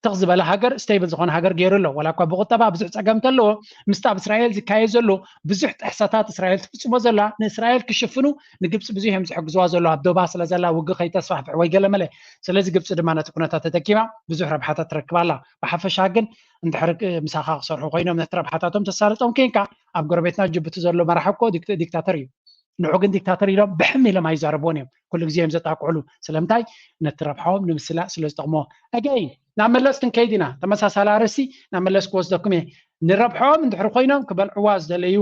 ትኽ ዝበለ ሃገር ስቴብል ዝኾነ ሃገር ገይሩ ኣሎ። ዋላ እኳ ብቁጠባ ብዙሕ ፀገም እንተለዎ ምስቲ ኣብ እስራኤል ዝካየድ ዘሎ ብዙሕ ጥሕሰታት እስራኤል ትፍፅሞ ዘላ ንእስራኤል ክሽፍኑ ንግብፂ ብዙሕ እዮም ዝሕግዝዋ ዘሎ ኣብ ዶባ ስለ ዘላ ውግእ ከይተስፋሕፍሕ ወይ ገለመለ። ስለዚ ግብፂ ድማ ነቲ ኩነታት ተጠቂማ ብዙሕ ረብሓታት ትረክብ ኣላ። ብሓፈሻ ግን እንድሕር ምሳኻ ክሰርሑ ኮይኖም ነቲ ረብሓታቶም ተሳልጦም ኬንካ ኣብ ጎረቤትና ጅቡቲ ዘሎ መራሒ እኮ ዲክታተር እዩ። ንዑ ግን ዲክታተር ኢሎም ብሕም ኢሎም ኣይዛረብዎን እዮም። ኩሉ ግዜ እዮም ዘጣቅዕሉ። ስለምንታይ? ነቲ ረብሓኦም ንምስላእ ስለ ዝጠቕሞ። ኣገይን ናብ መለስ ክንከይድ ኢና። ተመሳሳሊ ኣርእስቲ ናብ መለስ ክወስደኩም እየ። ንረብሖም እንድሕር ኮይኖም ክበልዕዋ ዝደለዩ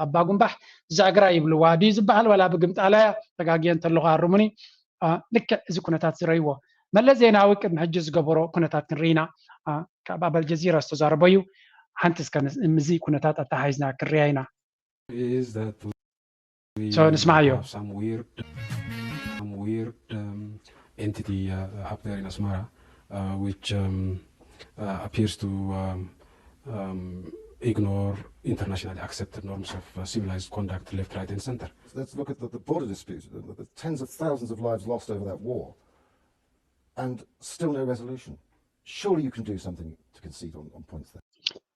ኣባ ጉንባሕ ዛግራ ይብልዋ ድዩ ዝበሃል ዋላ ብግምጣላያ ተጋግየ እንተለኹ ኣርሙኒ። ልክዕ እዚ ኩነታት ዝረይዎ መለስ ዜናዊ ቅድሚ ሕጂ ዝገበሮ ኩነታት ክንርኢ ኢና። ካብ ኣበል ጀዚራ ዝተዛረቦ እዩ። ሓንቲ እስከ ምዚ ኩነታት ኣተሓሒዝና ክንሪያ ኢና። is that we So, ንስማዓዮ። have some weird, some weird um, entity uh, up there in Asmara, uh, which um, uh, appears to um, um, ignore internationally accepted norms of uh, civilized conduct, left, right, and center. Let's look at the, the border dispute, the, the tens of thousands of lives lost over that war, and still no resolution. Surely you can do something to concede on, on points there.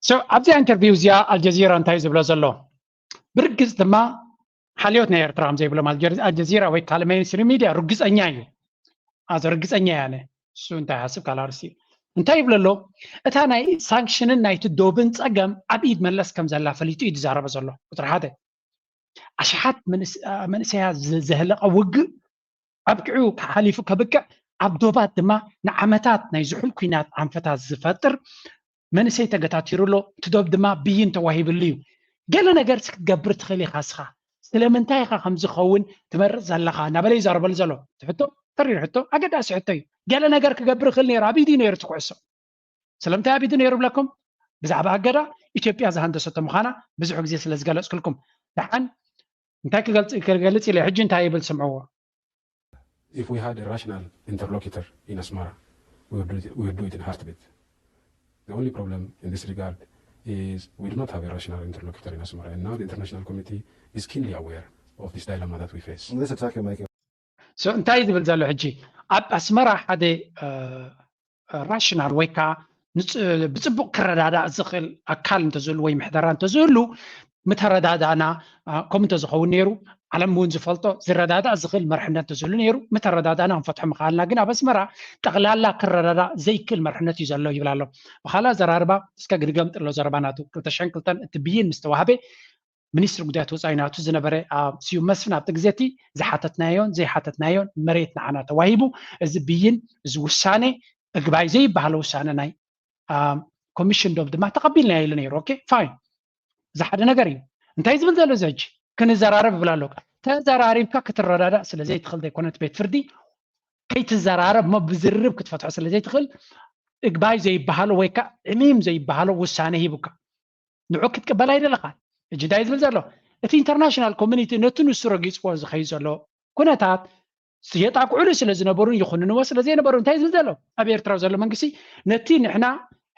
So ኣብዚኣ ኢንተርቪው እዚኣ ኣልጀዚራ እንታይ ዝብሎ ዘሎ? ብርግጽ ድማ ሓልዮት ናይ ኤርትራ ከም ዘይብሎም ኣልጀዚራ ወይ ካልእ ሜይንስትሪም ሚድያ ርግጸኛ እዩ። ኣዘ ርግጸኛ እያ ኣነ። እሱ እንታይ ሓስብ ካልእ ኣርእስቲ እዩ። እንታይ ይብሎ ኣሎ? እታ ናይ ሳንክሽንን ናይቲ ዶብን ጸገም ኣብ ኢድ መለስ ከም ዘላ ፈሊጡ እዩ ዝዛረበ ዘሎ። ቁጽሪ ሓደ ኣሽሓት መንእሰያት ዘህለቐ ውግእ ኣብቂዑ ሓሊፉ ከብቅዕ ኣብ ዶባት ድማ ንዓመታት ናይ ዝሑል ኲናት ኣንፈታት ዝፈጥር መንእሰይ ተገታቲሩ ኣሎ። እቲ ዶብ ድማ ብይን ተዋሂብሉ እዩ። ገለ ነገር ክትገብር ትኽእል ኢኻ እስኻ። ስለምንታይ ኢኻ ከም ዝኸውን ትመርጽ ዘለኻ እናበለ ይዛረበሉ ዘሎ። እቲ ሕቶ ተሪር ሕቶ ኣገዳሲ ሕቶ እዩ። ገለ ነገር ክገብር ይኽእል ነይሩ። ኣብ ኢዱ ነይሩ እቲ ኩዕሶ። ስለምንታይ ኣብ ኢዱ ነይሩ ብለኩም? ብዛዕባ ኣገዳ ኢትዮጵያ ዝሃንደሰቶ ምዃና ብዙሕ ግዜ ስለ ዝገለጽኩልኩም። ደሓን እንታይ ክገልጽ ክገልጽ ኢለ ሕጂ እንታይ ይብል ስምዕዎ። If we had a rational interlocutor in Asmara, we would do it, we would do it in a heartbeat. The only problem in this regard is we do not have a rational interlocutor in Asmara, and now the international community is keenly aware of this dilemma that we face. And this attack you're making So እንታይ ዝብል ዘሎ ሕጂ ኣብ ኣስመራ ሓደ ራሽናል ወይ ከዓ ንጽ- ብጽቡቅ ክረዳዳእ ዝኽእል ኣካል እንተዝህሉ ወይ ምሕደራ እንተዝህሉ ምተረዳዳእና አ፣ ከምኡ እንተዝኸውን ነይሩ ዓለም እውን ዝፈልጦ ዝረዳዳእ ዝኽእል መርሕነት እንተዝህሉ ነይሩ ምተረዳዳእና ክንፈትሖ ምኽኣልና። ግን ኣብ ኣስመራ ጠቕላላ ክረዳዳእ ዘይክእል መርሕነት እዩ ዘሎ ይብል ኣሎ። ብኻልእ ኣዘራርባ እስከ ግድገም ጥሎ ዘረባ ናቱ ክልተ ሽሕን ክልተን እቲ ብይን ምስ ተዋህበ ሚኒስትሪ ጉዳያት ወፃኢ ናቱ ዝነበረ አ፣ ስዩም መስፍን ኣብቲ ግዜ እቲ ዝሓተትናዮን ዘይሓተትናዮን መሬት ንዓና ተዋሂቡ እዚ ብይን እዚ ውሳነ እግባይ ዘይበሃሎ ውሳነ ናይ ኮሚሽን ዶብ ድማ ተቐቢልና ኢሉ ነይሩ። ኦኬ ፋይን፣ እዚ ሓደ ነገር እዩ። እንታይ ዝብል ዘሎ እዚ ሕጂ ክንዘራረብ ይብል ኣሎ። ተዘራሪብካ ክትረዳዳእ ስለ ዘይትኽእል ዘይኮነት ቤት ፍርዲ ከይትዘራረብ እሞ ብዝርርብ ክትፈትሖ ስለ ዘይትኽእል እግባይ ዘይበሃሎ ወይ ከዓ ዕሚም ዘይበሃሎ ውሳነ ሂቡካ ንዑ ክትቅበል ኣይደለኻን። ሕጂ እንታይ ዝብል ዘሎ እቲ ኢንተርናሽናል ኮሚኒቲ ነቲ ንሱ ረጊፅዎ ዝኸይድ ዘሎ ኩነታት የጣቅዑሉ ስለ ዝነበሩን ይኹንንዎ ስለ ዘይነበሩ እንታይ ዝብል ዘሎ ኣብ ኤርትራ ዘሎ መንግስቲ ነቲ ንሕና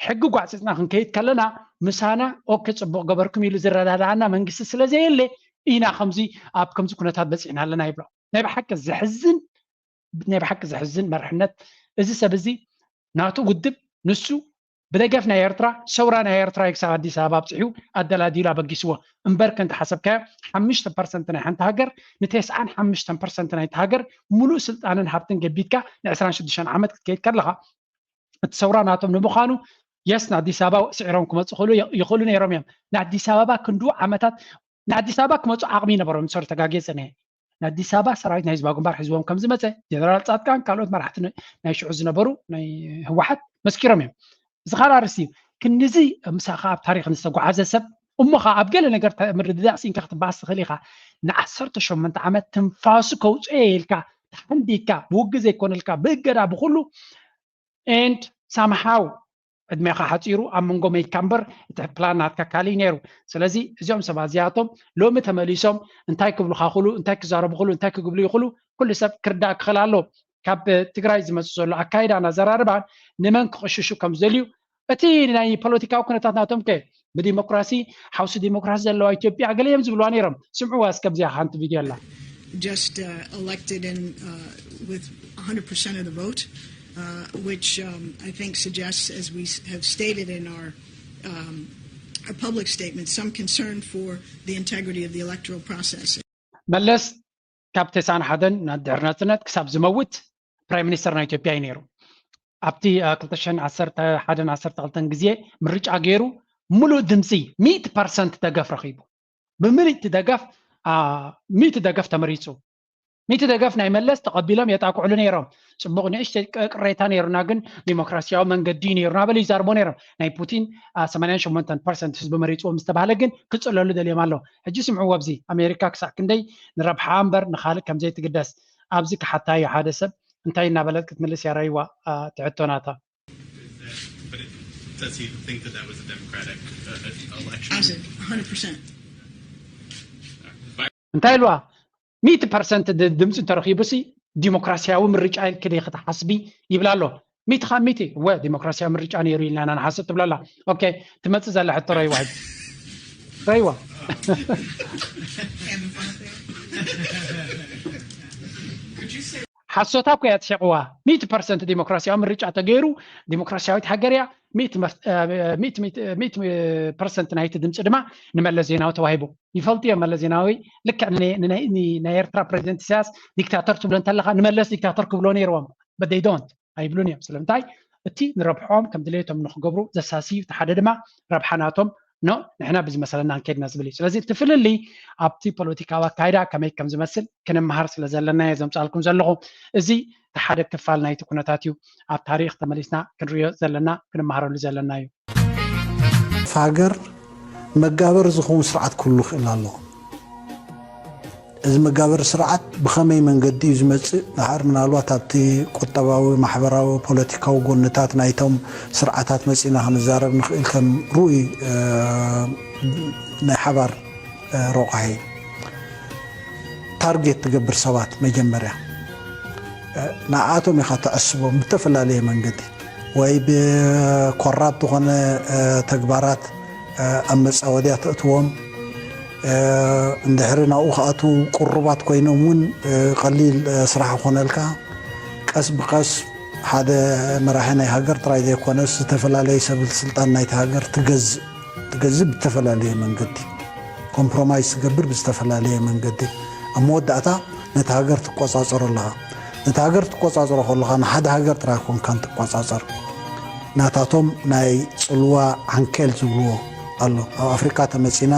ሕጊ ጓዕፂፅና ክንከይድ ከለና ምሳና ኦኬ ፅቡቅ ገበርኩም ኢሉ ዝረዳድኣና መንግስቲ ስለ ዘየለ ኢና ከምዚ ኣብ ከምዚ ኩነታት በፂሕና ኣለና ይብሎ። ናይ ብሓቂ ዘሕዝን ናይ ብሓቂ ዘሕዝን መርሕነት እዚ ሰብ እዚ ናቱ ውድብ ንሱ ብደገፍ ናይ ኤርትራ ሰውራ ናይ ኤርትራ እዩ ክሳብ ኣዲስ ኣበባ ኣብፅሑ ኣደላዲሉ ኣበጊስዎ። እምበር ከንተ ሓሰብካዮ ሓሙሽተ ፐርሰንት ናይ ሓንቲ ሃገር ንተስዓን ሓሙሽተን ፐርሰንት ናይቲ ሃገር ሙሉእ ስልጣንን ሃብትን ገቢትካ ን ዕስራን ሽዱሽተን ዓመት ክትከይድ ከለኻ እቲ ሰውራ ናቶም ንምዃኑ የስ ንኣዲስ ኣበባ ስዒሮም ክመፁ ይኽእሉ ነይሮም እዮም። ንኣዲስ ኣበባ ክንድኡ ዓመታት ንኣዲስ ኣበባ ክመፁ ዓቕሚ ይነበሮም። ሶሪ ተጋግየ ፀኒሐ። ንኣዲስ ኣበባ ሰራዊት ናይ ህዝባዊ ግንባር ሒዝዎም ከም ዝመፀ ጀነራል ፃድቃን ካልኦት መራሕቲ ናይ ሽዑ ዝነበሩ ናይ ህወሓት መስኪሮም እዮም። እዚ ካልእ ኣርእስቲ እዩ። ክንድዚ ምሳኻ ኣብ ታሪኽ ንዝተጓዓዘ ሰብ እሞ ኸዓ ኣብ ገለ ነገር ምርድዳእ ስኢንካ ክትበኣስ ትኽእል ኢኻ። ንዓሰርተ ሸሞንተ ዓመት ትንፋሱ ከውፅኦ ኢልካ ተሓንዲድካ ብውግእ ዘይኮነልካ ብእገዳ ብኩሉ and somehow ዕድሜኻ ሓፂሩ ኣብ መንጎ መይካ እምበር እቲ ፕላን ናትካ ካሊእ ነይሩ። ስለዚ እዚኦም ሰባት እዚኣቶም ሎሚ ተመሊሶም እንታይ ክብሉኻ ይኽእሉ እንታይ ክዛረቡ ይኽእሉ እንታይ ክግብሉ ይኽእሉ ኩሉ ሰብ ክርዳእ ክኽእል ኣለዎ። ካብ ትግራይ ዝመፅእ ዘሎ ኣካይዳን ኣዘራርባን ንመን ክቕሽሹ ከም ዝደልዩ እቲ ናይ ፖለቲካዊ ኩነታት ናቶም ከ ብዲሞክራሲ ሓውሲ ዲሞክራሲ ዘለዋ ኢትዮጵያ ገለ እዮም ዝብልዋ ነይሮም። ስምዕዋ እስከ ኣብዚኣ ሓንቲ ቪድዮ ኣላ። just uh, elected in uh, with one hundred percent of the vote, uh, which um, I think suggests, as we s- have stated in our um, our public statement, some concern for the integrity of the electoral process. መለስ ካብ ተስዓን ሓደን ድሕሪ ናፅነት ክሳብ ዝመውት ፕራይም ሚኒስተር ናይ ኢትዮጵያ እዩ ነይሩ። ኣብቲ ክልተ ሽሕን ዓሰርተ ሓደን ዓሰርተ ክልተን ግዜ ምርጫ ገይሩ ሙሉእ ድምፂ ሚእቲ ፐርሰንት ደገፍ ረኺቡ። ብምልእቲ ደገፍ ሚእቲ ደገፍ ተመሪፁ። ሚእቲ ደገፍ ናይ መለስ ተቐቢሎም የጣቅዕሉ ነይሮም። ፅቡቕ ንእሽተይ ቅሬታ ነይሩና ግን ዲሞክራሲያዊ መንገዲ ነይሩና በሉ ይዛርቦ ነይሮም። ናይ ፑቲን ሰማንያን ሸሞንተን ፐርሰንት ህዝቢ መሪፅዎ ምስ ተባህለ ግን ክፅለሉ ደልዮም ኣለዉ። ሕጂ ስምዕዎ ኣብዚ ኣሜሪካ ክሳዕ ክንደይ ንረብሓ እምበር ንኻልእ ከምዘይትግደስ ኣብዚ ክሓታ እዩ ሓደ ሰብ እንታይ እናበለት ክትምልስ እያ ረይዋ ትሕቶ ናታ። But it, does he think that that was a democratic uh, election? As a hundred percent. እንታይ ኢልዋ ሚእቲ ፐርሰንት ድምፂ እንተረኺቡ ሲ ዲሞክራሲያዊ ምርጫ ኢልክ ደ ክትሓስቢ ይብላ ኣሎ። ሚእቲ ካብ ሚእቲ እወ ዲሞክራሲያዊ ምርጫ ነይሩ ኢልና ኢና ንሓስብ ትብሎ ኣላ። ኦኬ ትመፅእ ዘላ ሕቶ ረይዋ ሕጂ ረይዋ ሓሶታ እኮ እያ ትሸቕዋ። ሚእቲ ፐርሰንት ዲሞክራሲያዊ ምርጫ ተገይሩ ዲሞክራሲያዊት ሃገር እያ። ሚእቲ ፐርሰንት ናይቲ ድምፂ ድማ ንመለስ ዜናዊ ተዋሂቡ። ይፈልጡ እዮም መለስ ዜናዊ ልክዕ ናይ ኤርትራ ፕሬዚደንት ኢሳያስ ዲክታተር ትብሎ እንተለካ ንመለስ ዲክታተር ክብሎ ነይርዎም። በደይዶንት ኣይብሉን እዮም። ስለምንታይ እቲ ንረብሖም ከም ድሌቶም ንክገብሩ ዘሳሲ እዩ። እቲ ሓደ ድማ ረብሓ ናቶም ኖ ንሕና ብዝመሰለና ንከይድና ዝብል እዩ። ስለዚ እቲ ፍልልይ ኣብቲ ፖለቲካዊ ኣካይዳ ከመይ ከም ዝመስል ክንመሃር ስለ ዘለና እየ ዘምፃልኩም ዘለኹ። እዚ እቲ ሓደ ክፋል ናይቲ ኩነታት እዩ። ኣብ ታሪክ ተመሊስና ክንሪኦ ዘለና ክንመሃረሉ ዘለና እዩ። ሃገር መጋበሪ ዝኸውን ስርዓት ክህሉ ይኽእል ኣለዎ። እዚ መጋበሪ ስርዓት ብኸመይ መንገዲ እዩ ዝመፅእ? ድሓር ምናልባት ኣብቲ ቁጠባዊ፣ ማሕበራዊ፣ ፖለቲካዊ ጎንታት ናይቶም ስርዓታት መፂእና ክንዛረብ ንኽእል ከም ርኡይ ናይ ሓባር ረቋሒ። ታርጌት ትገብር ሰባት መጀመርያ ንዓኣቶም ኢኻ ተዕስቦም ብተፈላለየ መንገዲ ወይ ብኮራፕት ዝኾነ ተግባራት ኣብ መፃወድያ ተእትዎም። እንድሕሪ ናብኡ ክኣትዉ ቅሩባት ኮይኖም እውን ቀሊል ስራሕ ይኾነልካ። ቀስ ብቐስ ሓደ መራሒ ናይ ሃገር ጥራይ ዘይኮነስ ዝተፈላለየ ሰበስልጣን ናይቲ ሃገር ትገዝእ ትገዝእ ብዝተፈላለየ መንገዲ ኮምፕሮማይዝ ትገብር ብዝተፈላለየ መንገዲ ኣብ መወዳእታ ነቲ ሃገር ትቆፃፀሮ ኣለኻ። ነቲ ሃገር ትቆፃፀሮ ከለኻ ንሓደ ሃገር ጥራይ ኮንካን ትቆፃፀር። ናታቶም ናይ ፅልዋ ዓንኬል ዝብልዎ ኣሎ። ኣብ ኣፍሪቃ ተመፂና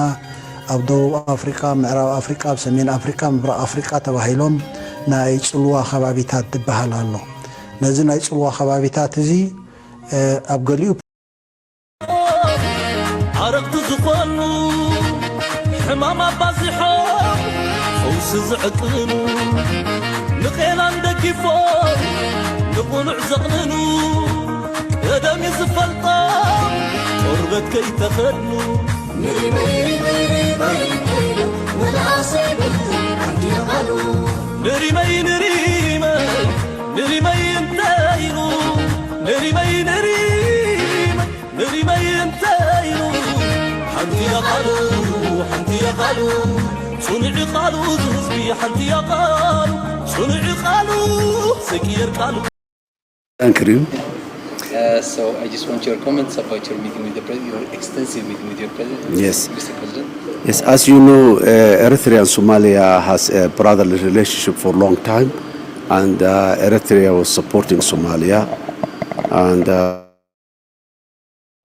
ኣብ ደቡብ ኣፍሪቃ፣ ምዕራብ ኣፍሪቃ፣ ኣብ ሰሜን ኣፍሪቃ፣ ምብራቕ ኣፍሪቃ ተባሂሎም ናይ ፅልዋ ከባቢታት ዝበሃል ኣሎ። ነዚ ናይ ፅልዋ ከባቢታት እዚ ኣብ ገሊኡ ዓረቕቲ ዝኾኑ ሕማም ኣባዚሖም ፈውሲ ዝዕቅኑ ንቄላን ደጊፎም ንቑኑዕ ዘቕንኑ ቀደም እዩ ዝፈልጦም ቆርበት ከይተኸድኑ ንሪመይ ንሪመይ ንሪመይ ንሪመይ ንሪመይ ንሪመይ እንተ ኢሉ ንሪመይ ንሪመይ ንሪመይ እንተ ኢሉ ሓንቲ እያ ቃሉ ሓንቲ እያ ቃሉ ጽኑዕ ቃሉ ዝህዝቢ ሓንቲ እያ ቃሉ ጽኑዕ ቃሉ ዘይቅየር ቃሉ Thank you. Uh, so I just want your comments about your meeting with the president, your extensive meeting with your president, Yes. Mister President. Yes, as you know, uh, Eritrea and Somalia has a brotherly relationship for a long time, and uh, Eritrea was supporting Somalia, and uh,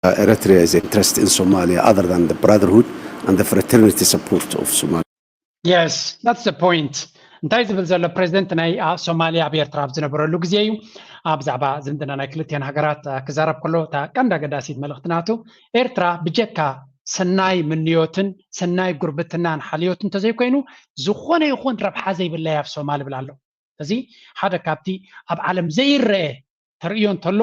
Eritrea is interested in Somalia other than the brotherhood and the fraternity support of Somalia. Yes, that's the point. እንታይ ዝብል ዘሎ ፕሬዚደንት ናይ ሶማሊያ ኣብ ኤርትራ ኣብ ዝነበረሉ ግዜ እዩ። ብዛዕባ ዝምድና ናይ ክልቲአን ሃገራት ክዛረብ ከሎ እታ ቀንዲ ኣገዳሲት መልእኽቲ ናቱ፣ ኤርትራ ብጀካ ሰናይ ምንዮትን ሰናይ ጉርብትናን ሓልዮት እንተዘይኮይኑ ዝኾነ ይኹን ረብሓ ዘይብላ ኣብ ሶማል ይብል ኣሎ። እዚ ሓደ ካብቲ ኣብ ዓለም ዘይረአ ተርእዮ እንተሎ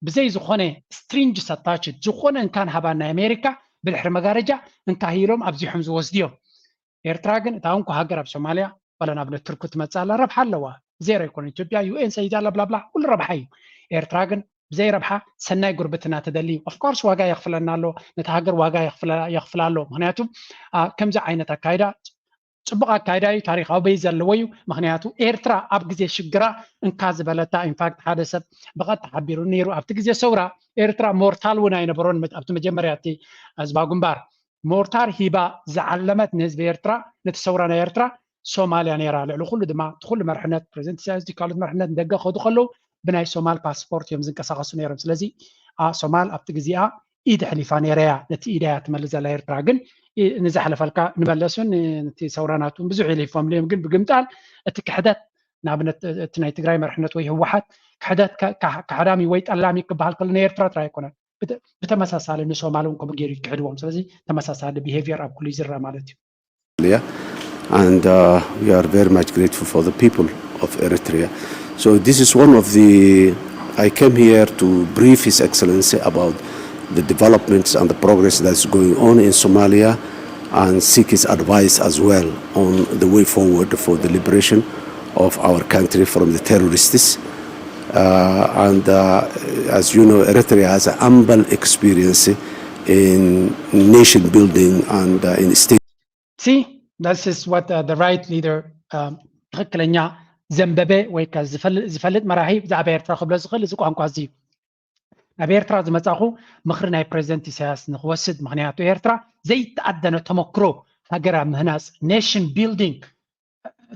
ብዘይ ዝኾነ stringent attached ዝኾነ እንካን ሃባን ናይ ኣሜሪካ ብድሕሪ መጋረጃ እንካ ኢሎም ኣብዚሖም ዝወስድዮም። ኤርትራ ግን እታ እንኮ ሃገር ኣብ ሶማልያ ዋላ ንኣብነት ቱርኪ ትመፅእ ኣላ ረብሓ ኣለዋ። ዜሮ ይኮነ ኢትዮጵያ ዩ ኤን ሰይዳ ኣላ ብላብላ ኩሉ ረብሓ እዩ። ኤርትራ ግን ብዘይ ረብሓ ሰናይ ጉርብትና ትደሊ። Of course ዋጋ የኽፍለና ኣሎ፣ ነቲ ሃገር ዋጋ የኽፍላ ኣሎ። ምክንያቱ ከምዚ ዓይነት ኣካይዳ ፅቡቕ ኣካይዳ እዩ፣ ታሪካዊ በይ ዘለዎ እዩ። ምክንያቱ ኤርትራ ኣብ ግዜ ሽግራ እንካ ዝበለታ ኢንፋክት ሓደ ሰብ ብቐጥታ ሓቢሩ ነይሩ። ኣብቲ ግዜ ሰውራ ኤርትራ ሞርታል እውን ኣይነበሮን። ኣብቲ መጀመርያ እቲ ህዝባዊ ግንባር ሞርታር ሂባ ዝዓለመት ንህዝቢ ኤርትራ ነቲ ሰውራ ናይ ኤርትራ ሶማልያ ነይራ። ልዕሊ ኩሉ ድማ እቲ ኩሉ መርሕነት ፕሬዚደንት ኢሳያስ ካልኦት መርሕነት ንደገ ከዱ ከለዉ ብናይ ሶማል ፓስፖርት እዮም ዝንቀሳቀሱ ነይሮም። ስለዚ ሶማል ኣብቲ ግዜኣ ኢድ ኣሕሊፋ ነይራ እያ፣ ነቲ ኢዳ እያ ትመልስ ዘላ ኤርትራ። ግን ንዝሓለፈልካ ንመለሱን ነቲ ሰውራ ናቱን ብዙሕ ኢለ ይፎምሉ እዮም። ግን ብግምጣል እቲ ክሕደት ንኣብነት እቲ ናይ ትግራይ መርሕነት ወይ ህወሓት ክሕደት ካሕዳሚ ወይ ጠላሚ ክበሃል ከሎ ናይ ኤርትራ ጥራይ ኣይኮነን። ብተመሳሳሊ ንሶማል እውን ከምኡ ገይሩ ክሕድዎም። ስለዚ ተመሳሳሊ ቢሄቪየር ኣብ ኩሉ ይዝራ ማለት እዩ። And uh, we are very much grateful for the people of Eritrea. So this is one of the, I came here to brief His Excellency about the developments and the progress that's going on in Somalia and seek his advice as well on the way forward for the liberation of our country from the terrorists. Uh, and uh, as you know, Eritrea has a humble experience in nation building and uh, in state. See, this is what uh, the right leader um, ትኽክለኛ ዘንበበ ወይ ዝፈልጥ መራሒ ብዛዕባ ኤርትራ ክብሎ ዝኽእል እዚ ቋንቋ እዚ እዩ። ናብ ኤርትራ ዝመጻኹ ምኽሪ ናይ ፕሬዚደንት ኢሳያስ ንክወስድ። ምክንያቱ ኤርትራ ዘይተኣደነ ተመክሮ ሃገር ኣብ ምህናፅ፣ ኔሽን ቢልዲንግ፣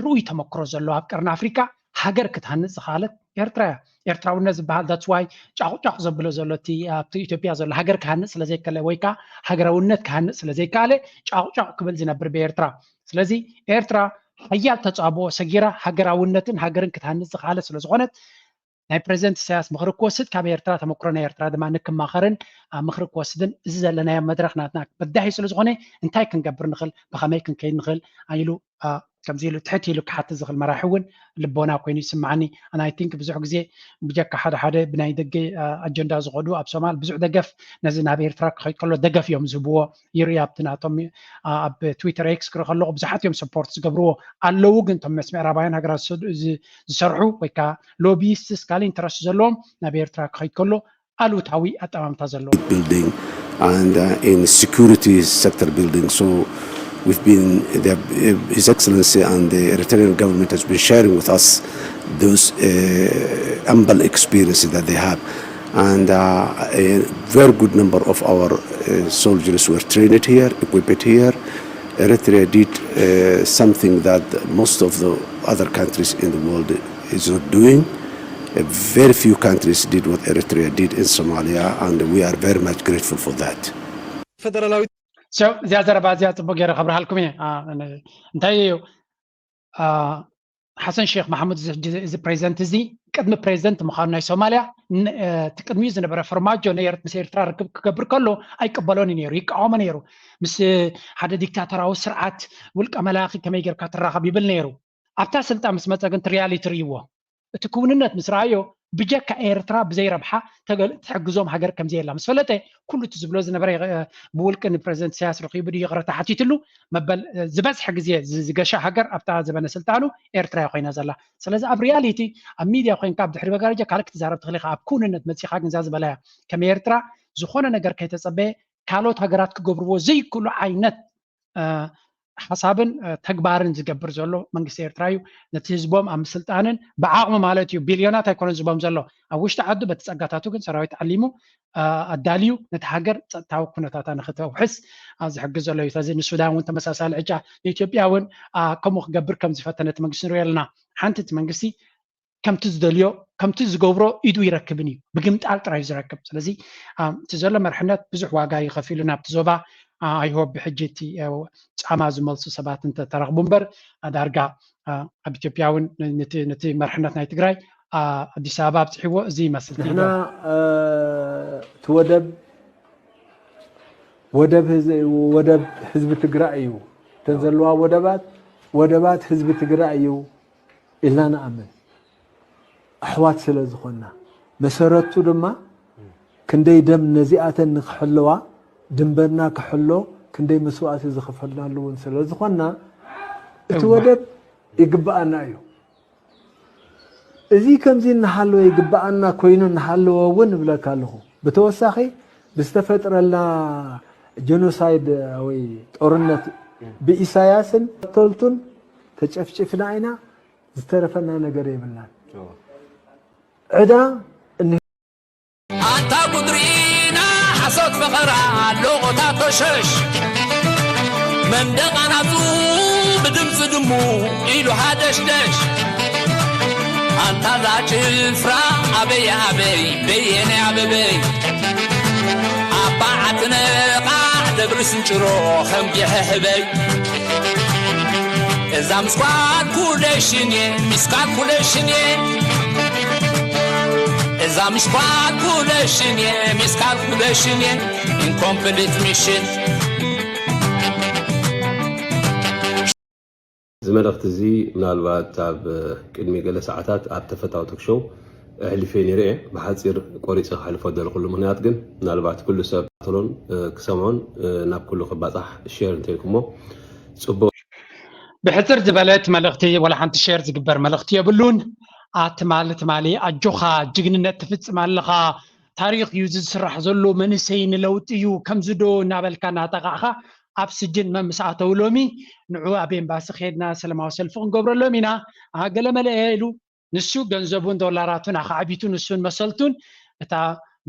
ርኡይ ተመክሮ ዘለዎ ኣብ ቀርኒ ኣፍሪካ ሃገር ክትሃንፅ ዝኸኣለት ኤርትራ እያ። ኤርትራውነት ዝበሃል that's why ጫቑጫቕ ዘብሎ ዘሎ እቲ ኣብቲ ኢትዮጵያ ዘሎ ሃገር ክሃንፅ ስለዘይከለ ወይ ከዓ ሃገራውነት ክሃንፅ ስለዘይከኣለ ጫቑጫቕ ክብል ዝነብር ብኤርትራ። ስለዚ ኤርትራ ሓያል ተፃብኦ ሰጊራ ሃገራውነትን ሃገርን ክትሃንፅ ዝኸኣለት ስለዝኾነት ናይ ፕሬዚደንት ኢሳያስ ምኽሪ ክወስድ ካብ ኤርትራ ተመክሮ ናይ ኤርትራ ድማ ንክማኸርን ምኽሪ ክወስድን እዚ ዘለናዮ መድረኽ ናትና በዳሂ ስለዝኾነ እንታይ ክንገብር ንኽእል ብኸመይ ክንከይድ ንኽእል ኢሉ ከምዚ ኢሉ ትሕት ኢሉ ክሓትት ዝኽእል መራሒ እውን ልቦና ኮይኑ ይስማዓኒ። And I think ብዙሕ ግዜ ብጀካ ሓደ ሓደ ብናይ ደገ ኣጀንዳ ዝኸዱ ኣብ ሶማል ብዙሕ ደገፍ ነዚ ናብ ኤርትራ ክኸይድ ከሎ ደገፍ እዮም ዝህብዎ። ይርኢ ኣብቲ ናቶም ኣብ ትዊተር ኤክስ ክርኢ ከለኹ ብዙሓት እዮም ሰፖርት ዝገብርዎ ኣለዉ። ግን እቶም ምስ ምዕራባውያን ሃገራት ዝሰርሑ ወይ ከዓ ሎቢስትስ ካልእ ኢንተረስት ዘለዎም ናብ ኤርትራ ክኸይድ ከሎ ኣሉታዊ ኣጠማምታ ዘለዎ። Building and uh, in security sector building. So we've been, the, His Excellency and the Eritrean government has been sharing with us those uh, humble experiences that they have. And uh, a very good number of our uh, soldiers were trained here, equipped here. Eritrea did uh, something that most of the other countries in the world is not doing. Uh, very few countries did what Eritrea did in Somalia, and we are very much grateful for that. ፈደራላዊት So እዚኣ ዘረባ እዚኣ ፅቡቅ ገይረ ከብርሃልኩም እየ። እንታይ እዩ ሓሰን ሼክ ማሕሙድ እዚ ፕሬዚደንት እዚ ቅድሚ ፕሬዚደንት ምዃኑ ናይ ሶማልያ እቲ ቅድሚኡ ዝነበረ ፈርማጆ ምስ ኤርትራ ርክብ ክገብር ከሎ ኣይቅበሎን እዩ ነይሩ፣ ይቃወሞ ነይሩ። ምስ ሓደ ዲክታተራዊ ስርዓት ውልቀ መላኺ ከመይ ጌርካ ትራኸብ ይብል ነይሩ። ኣብታ ስልጣን ምስ መፀ ግን ሪያሊቲ ርእይዎ። እቲ ክውንነት ምስ ረኣዮ ብጀካ ኤርትራ ብዘይ ረብሓ ትሕግዞም ሃገር ከምዘየላ ምስ ፈለጠ ኩሉ እቲ ዝብሎ ዝነበረ ብውልቂ ንፕረዚደንት ኢሳያስ ረኺቡ ድዩ ይቕረታ ሓቲትሉ መበል ዝበዝሐ ግዜ ዝገሻ ሃገር ኣብታ ዘበነ ስልጣኑ ኤርትራ እያ ኮይና ዘላ። ስለዚ ኣብ ሪያሊቲ ኣብ ሚድያ ኮይንካ ኣብ ድሕሪ መጋረጃ ካልእ ክትዛረብ ትኽእል ኢኻ። ኣብ ክውንነት መጺኻ ግን እዛ ዝበላያ ከም ኤርትራ ዝኾነ ነገር ከይተጸበየ ካልኦት ሃገራት ክገብርዎ ዘይክእሉ ዓይነት ሓሳብን ተግባርን ዝገብር ዘሎ መንግስቲ ኤርትራ እዩ። ነቲ ህዝቦም ኣብ ምስልጣንን ብዓቕሚ ማለት እዩ፣ ቢልዮናት ኣይኮነን ዝቦም ዘሎ። ኣብ ውሽጢ ዓዱ በቲ ጸጋታቱ ግን ሰራዊት ዓሊሙ ኣዳልዩ ነቲ ሃገር ጸጥታዊ ኩነታታ ንክተውሕስ ዝሕግዝ ዘሎ እዩ። ስለዚ ንሱዳን እውን ተመሳሳሊ ዕጫ፣ ንኢትዮጵያ እውን ከምኡ ክገብር ከም ዝፈተነ እቲ መንግስቲ ንሪኦ ኣለና። ሓንቲ እቲ መንግስቲ ከምቲ ዝደልዮ ከምቲ ዝገብሮ ኢዱ ይረክብን እዩ፣ ብግምጣል ጥራይ እዩ ዝረክብ። ስለዚ እቲ ዘሎ መርሕነት ብዙሕ ዋጋ እዩ ከፊሉ ናብቲ ዞባ። ኣይሆብ ብሕጂ እቲ ጫማ ዝመልሱ ሰባት እንተተረኽቡ እምበር ዳርጋ ኣብ ኢትዮጵያ እውን ነቲ መርሕነት ናይ ትግራይ ኣዲስ ኣበባ ኣብፅሕዎ እዚ ይመስል። ንሕና እቲ ወደብ ወደብ ህዝቢ ትግራይ እዩ። እተን ዘለዋ ወደባት ወደባት ህዝቢ ትግራይ እዩ ኢልና ንኣምን። ኣሕዋት ስለ ዝኾንና፣ መሰረቱ ድማ ክንደይ ደም ነዚኣተን ንክሕልዋ፣ ድንበርና ክሕሎ ክንደይ መስዋእቲ ዝኸፈልናሉ እውን ስለ ዝኾንና፣ እቲ ወደብ ይግብኣና እዩ። እዚ ከምዚ እናሃለወ ይግብኣና ኮይኑ እናሃለወ እውን እብለካ ኣለኹ። ብተወሳኺ ብዝተፈጥረልና ጀኖሳይድ ወይ ጦርነት ብኢሳያስን ተልቱን ተጨፍጭፍና ኢና። ዝተረፈና ነገር የብልናን። ዕዳ ኣታ ቁድሪና ሓሶት ፈኸራ ሎቆታ ተሸሽ መንደቕ ኣናጹ ብድምጺ ድሙ ኢሉ ሃደሽደሽ ኣንታ ዛ ጭፍራ ኣበይ ኣበይ በየነ ኣበበይ ኣባ ዓትነቓዕ ደብሪ ስንጭሮ ከም ጊሐ ህበይ እዛ ምስ ካልኩሌሽን እየ ምስ ካልኩሌሽን እየ እዛ ምስ ካልኩሌሽን እየ ምስ ካልኩሌሽን እየ ኢንኮምፕሊት ሚሽን እዚ መልእኽቲ እዚ ምናልባት ኣብ ቅድሚ ገለ ሰዓታት ኣብ ተፈታዊ ቶክሾው ኣሕሊፈ ነይረ እየ። ብሓፂር ቆሪፀ ክሓልፎ ደለኹሉ ምክንያት ግን ምናልባት ኩሉ ሰብ ክከታተሎን ክሰምዖን ናብ ኩሉ ክባፃሕ ሼር እንተልኩሞ ፅቡቅ። ብሕፅር ዝበለት መልእኽቲ ወላ ሓንቲ ሼር ዝግበር መልእኽቲ የብሉን። ኣትማሊ ትማሊ ኣጆኻ ጅግንነት ትፍፅም ኣለኻ። ታሪኽ እዩ ዝስራሕ ዘሎ መንእሰይ ንለውጢ እዩ ከምዚ ዶ እናበልካ እናጠቃዕኻ ኣብ ስጅን መምስ ኣተው ሎሚ ንዑ ኣብ ኤምባሲ ከድና ሰለማዊ ሰልፊ ክንገብረሎም ኢና ገለ መለ ኢሉ ንሱ ገንዘቡን ዶላራቱን ኣኻዕቢቱ ንሱን መሰልቱን እታ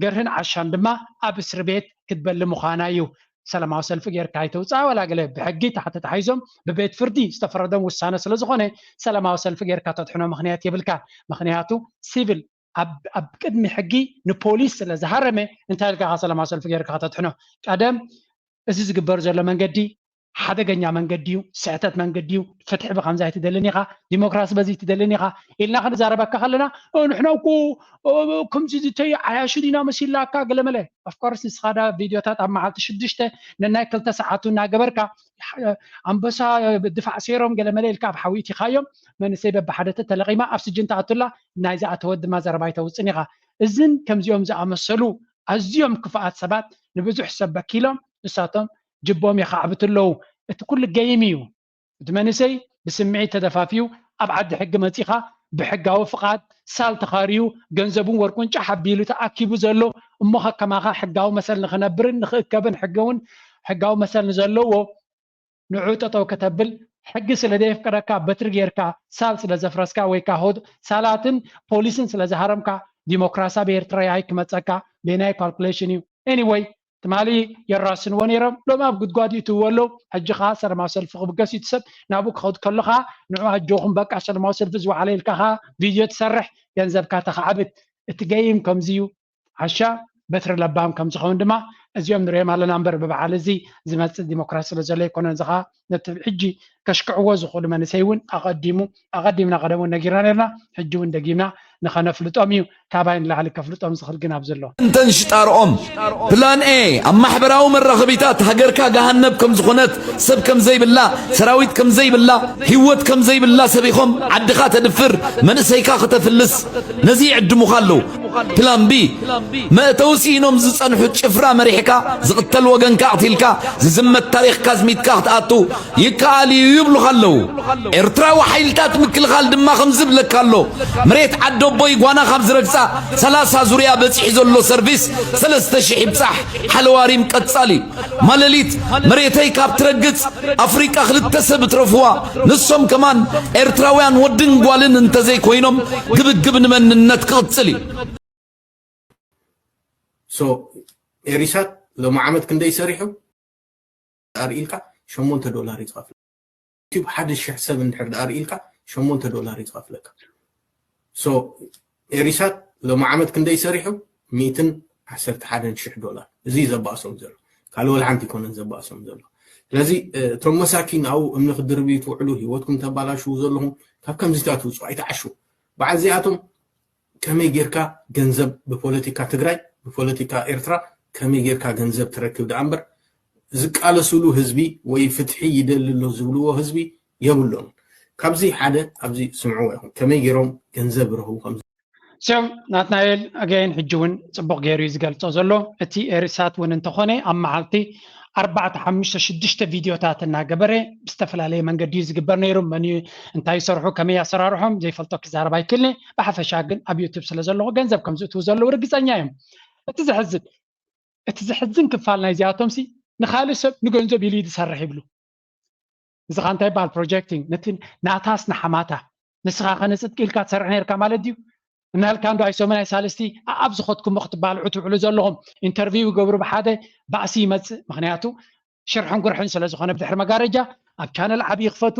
ገርህን ዓሻን ድማ ኣብ እስሪ ቤት ክትበሊ ምዃና እዩ። ሰላማዊ ሰልፊ ጌርካ ኣይተውፅኣ ዋላ ገለ ብሕጊ ተሓተታሒዞም ብቤት ፍርዲ ዝተፈረዶም ውሳነ ስለዝኾነ ሰላማዊ ሰልፊ ጌርካ ተድሕኖ ምኽንያት የብልካ። ምኽንያቱ ሲቪል ኣብ ቅድሚ ሕጊ ንፖሊስ ስለ ዝሃረመ እንታይ ኢልካ ሰላማዊ ሰልፊ ጌርካ ከተድሕኖ? ቀደም እዚ ዝግበር ዘሎ መንገዲ ሓደገኛ መንገዲ እዩ፣ ስሕተት መንገዲ እዩ፣ ፍትሒ ብከምዚ ኣይትደልን ኢኻ፣ ዲሞክራሲ በዚ ኣይትደልን ኢኻ ኢልና ክንዛረበካ ከለና ንሕና እኮ ከምዚ ዝተይ ዓያሹ ዲና መሲላካ ገለመለ። ኦፍኮርስ ንስኻ ዳ ቪድዮታት ኣብ መዓልቲ ሽዱሽተ ነናይ ክልተ ሰዓቱ እናገበርካ ኣንበሳ ድፋዕ ሴሮም ገለመለ ኢልካ ኣብ ሓዊ እቲኻዮም መንእሰይ በብሓደ ተተለቒማ ኣብ ስጅን ትኣቱላ ናይ ዝኣተወት ድማ ዘረባ ኣይተውፅን ኢኻ። እዝን ከምዚኦም ዝኣመሰሉ ኣዝዮም ክፉኣት ሰባት ንብዙሕ ሰብ በኪሎም ንሳቶም ጅቦም የኻዕብቱ ኣለዉ። እቲ ኩሉ ገይም እዩ። እቲ መንእሰይ ብስምዒት ተደፋፊኡ ኣብ ዓዲ ሕጊ መጺኻ ብሕጋዊ ፍቓድ ሳል ተኻርዩ ገንዘቡን ወርቁን ጫሕ ኣቢሉ ተኣኪቡ ዘሎ እሞ ከከማኻ ሕጋዊ መሰል ንኽነብርን ንኽእከብን ሕጊ እውን ሕጋዊ መሰል ንዘለዎ ንዑ ጠጠው ከተብል ሕጊ ስለ ዘየፍቀደካ በትሪ ጌርካ ሳል ስለ ዘፍረስካ ወይ ካሆድ ሳላትን ፖሊስን ስለ ዝሃረምካ ዲሞክራሲ ኣብ ኤርትራ ያይ ክመፀካ ቤናይ ካልኩሌሽን እዩ። ኤኒወይ ትማሊ የራስንዎ ነይሮም ሎም ኣብ ጉድጓድ ይእትውዎ ኣለዉ። ሕጂ ከዓ ሰላማዊ ሰልፊ ክብገስ እዩ እቲ ሰብ ናብኡ ክኸድ ከሎ ከዓ ንዑ ኣጆኹም በቃ ሰላማዊ ሰልፊ ዝወዓለ ኢልካ ከዓ ቪድዮ ትሰርሕ ገንዘብካ ተካዕብት። እቲ ገይም ከምዚ እዩ። ዓሻ በትሪ ለባም ከም ዝኸውን ድማ እዚኦም ንሪኦም ኣለና እምበር ብበዓል እዚ ዝመፅእ ዲሞክራሲ ስለ ዘሎ ኣይኮነን። እዚ ከዓ ነቲ ሕጂ ከሽክዕዎ ዝኽእሉ መንእሰይ እውን ኣቐዲሙ ኣቐዲምና ቀደም እውን ነጊርና ነርና ሕጂ እውን ደጊምና ንኸነፍልጦም እዩ። ካባይ ንላዕሊ ከፍልጦም ዝኽእል ግን ኣብ ዘሎ። እንተን ሽጣርኦም ፕላን ኤ ኣብ ማሕበራዊ መራኸቢታት ሃገርካ ገሃነብ ከም ዝኾነት ሰብ ከም ዘይብላ ሰራዊት ከም ዘይብላ ህይወት ከም ዘይብላ ሰቢኾም ዓድኻ ተድፍር መንእሰይካ ከተፍልስ ነዚ ይዕድሙኻ ኣለዉ። ፕላን ቢ፣ መእተዊ ስኢኖም ዝጸንሑ ጭፍራ መሪሕካ፣ ዝቕተል ወገንካ ኣቕቲልካ፣ ዝዝመት ታሪኽካ ዝሚትካ ክትኣቱ ይከኣል እዩ ይብሉኻ ኣለዉ። ኤርትራዊ ሓይልታት ምክልኻል ድማ ከም ዝብለካ ኣሎ፣ መሬት ዓደቦይ ጓና ካብ ዝረግጻ ሰላሳ ዙርያ በጺሑ ዘሎ ሰርቪስ ሰለስተ ሽሕ ይብጻሕ፣ ሓለዋሪም ቀጻሊ። ማለሊት መሬተይ ካብ ትረግጽ ኣፍሪቃ ክልተ ሰብ እትረፍዋ፣ ንሶም ከማን ኤርትራውያን ወድን ጓልን እንተዘይኮይኖም ግብግብ ንመንነት ክቕጽል እዩ። So ኤሪሳት ሎሚ ዓመት ክንደይ ሰሪሑ ኣርኢልካ ሸሞንተ ዶላር ይኸፍለካ። ዩቲዩብ ሓደ ሽሕ ሰብ እንድሕር ኣርኢልካ ሸሞንተ ዶላር ይኸፍለካ። So ኤሪሳት ሎሚ ዓመት ክንደይ ሰሪሑ ሚእትን ዓሰርተ ሓደን ሽሕ ዶላር። እዚ ዘባእሶም ዘሎ ካልእ ወላ ሓንቲ ኣይኮነን ዘባእሶም ዘሎ። ስለዚ እቶም መሳኪን ኣብኡ እምኒ ክድርብዩ ትውዕሉ፣ ህይወትኩም ተባላሽዉ ዘለኹም ካብ ከምዚታት ውፁ፣ ኣይትዓሹ። በዓል እዚኣቶም ከመይ ጌርካ ገንዘብ ብፖለቲካ ትግራይ ብፖለቲካ ኤርትራ ከመይ ጌርካ ገንዘብ ትረክብ ደኣ እምበር ዝቃለስሉ ህዝቢ ወይ ፍትሒ ይደሊ ኣሎ ዝብልዎ ህዝቢ የብሎም። ካብዚ ሓደ ኣብዚ ስምዕዎ ኢኹም ከመይ ጌሮም ገንዘብ ይረኽቡ ከም So ናትናኤል ኣገይን ሕጂ እውን ፅቡቕ ገይሩ እዩ ዝገልፆ ዘሎ። እቲ ኤሪሳት እውን እንተኾነ ኣብ መዓልቲ ኣርባዕተ ሓሙሽተ ሽዱሽተ ቪድዮታት እናገበረ ብዝተፈላለየ መንገዲ እዩ ዝግበር ነይሩ። መን እዩ እንታይ ይሰርሑ ከመይ ኣሰራርሖም ዘይፈልጦ ክዛረብ ኣይክእልኒ። ብሓፈሻ ግን ኣብ ዩቱብ ስለ ዘለኹ ገንዘብ ከም ዝእትዉ ዘለዉ ርግፀኛ እዮም። እቲ ዘሕዝን እቲ ዘሕዝን ክፋል ናይዚኣቶም ሲ ንኻልእ ሰብ ንገንዘብ ኢሉ እዩ ዝሰርሕ ይብሉ። እዚ ኸ እንታይ ይበሃል? ፕሮጀክቲንግ። ነቲ ናታስ ንሓማታ ንስኻ ኸ ንፅድቂ ኢልካ ትሰርሕ ነርካ ማለት ድዩ? እናልካ እንዶ ኣይሶምን ኣይሳልስቲ ኣኣብ ዝኸድኩሞ ክትባልዑ ትውዕሉ ዘለኹም። ኢንተርቪው ይገብሩ ብሓደ ባእሲ ይመፅእ። ምኽንያቱ ሽርሕን ጉርሕን ስለ ዝኾነ ብድሕሪ መጋረጃ ኣብ ቻነል ዓብዪ ክፈቱ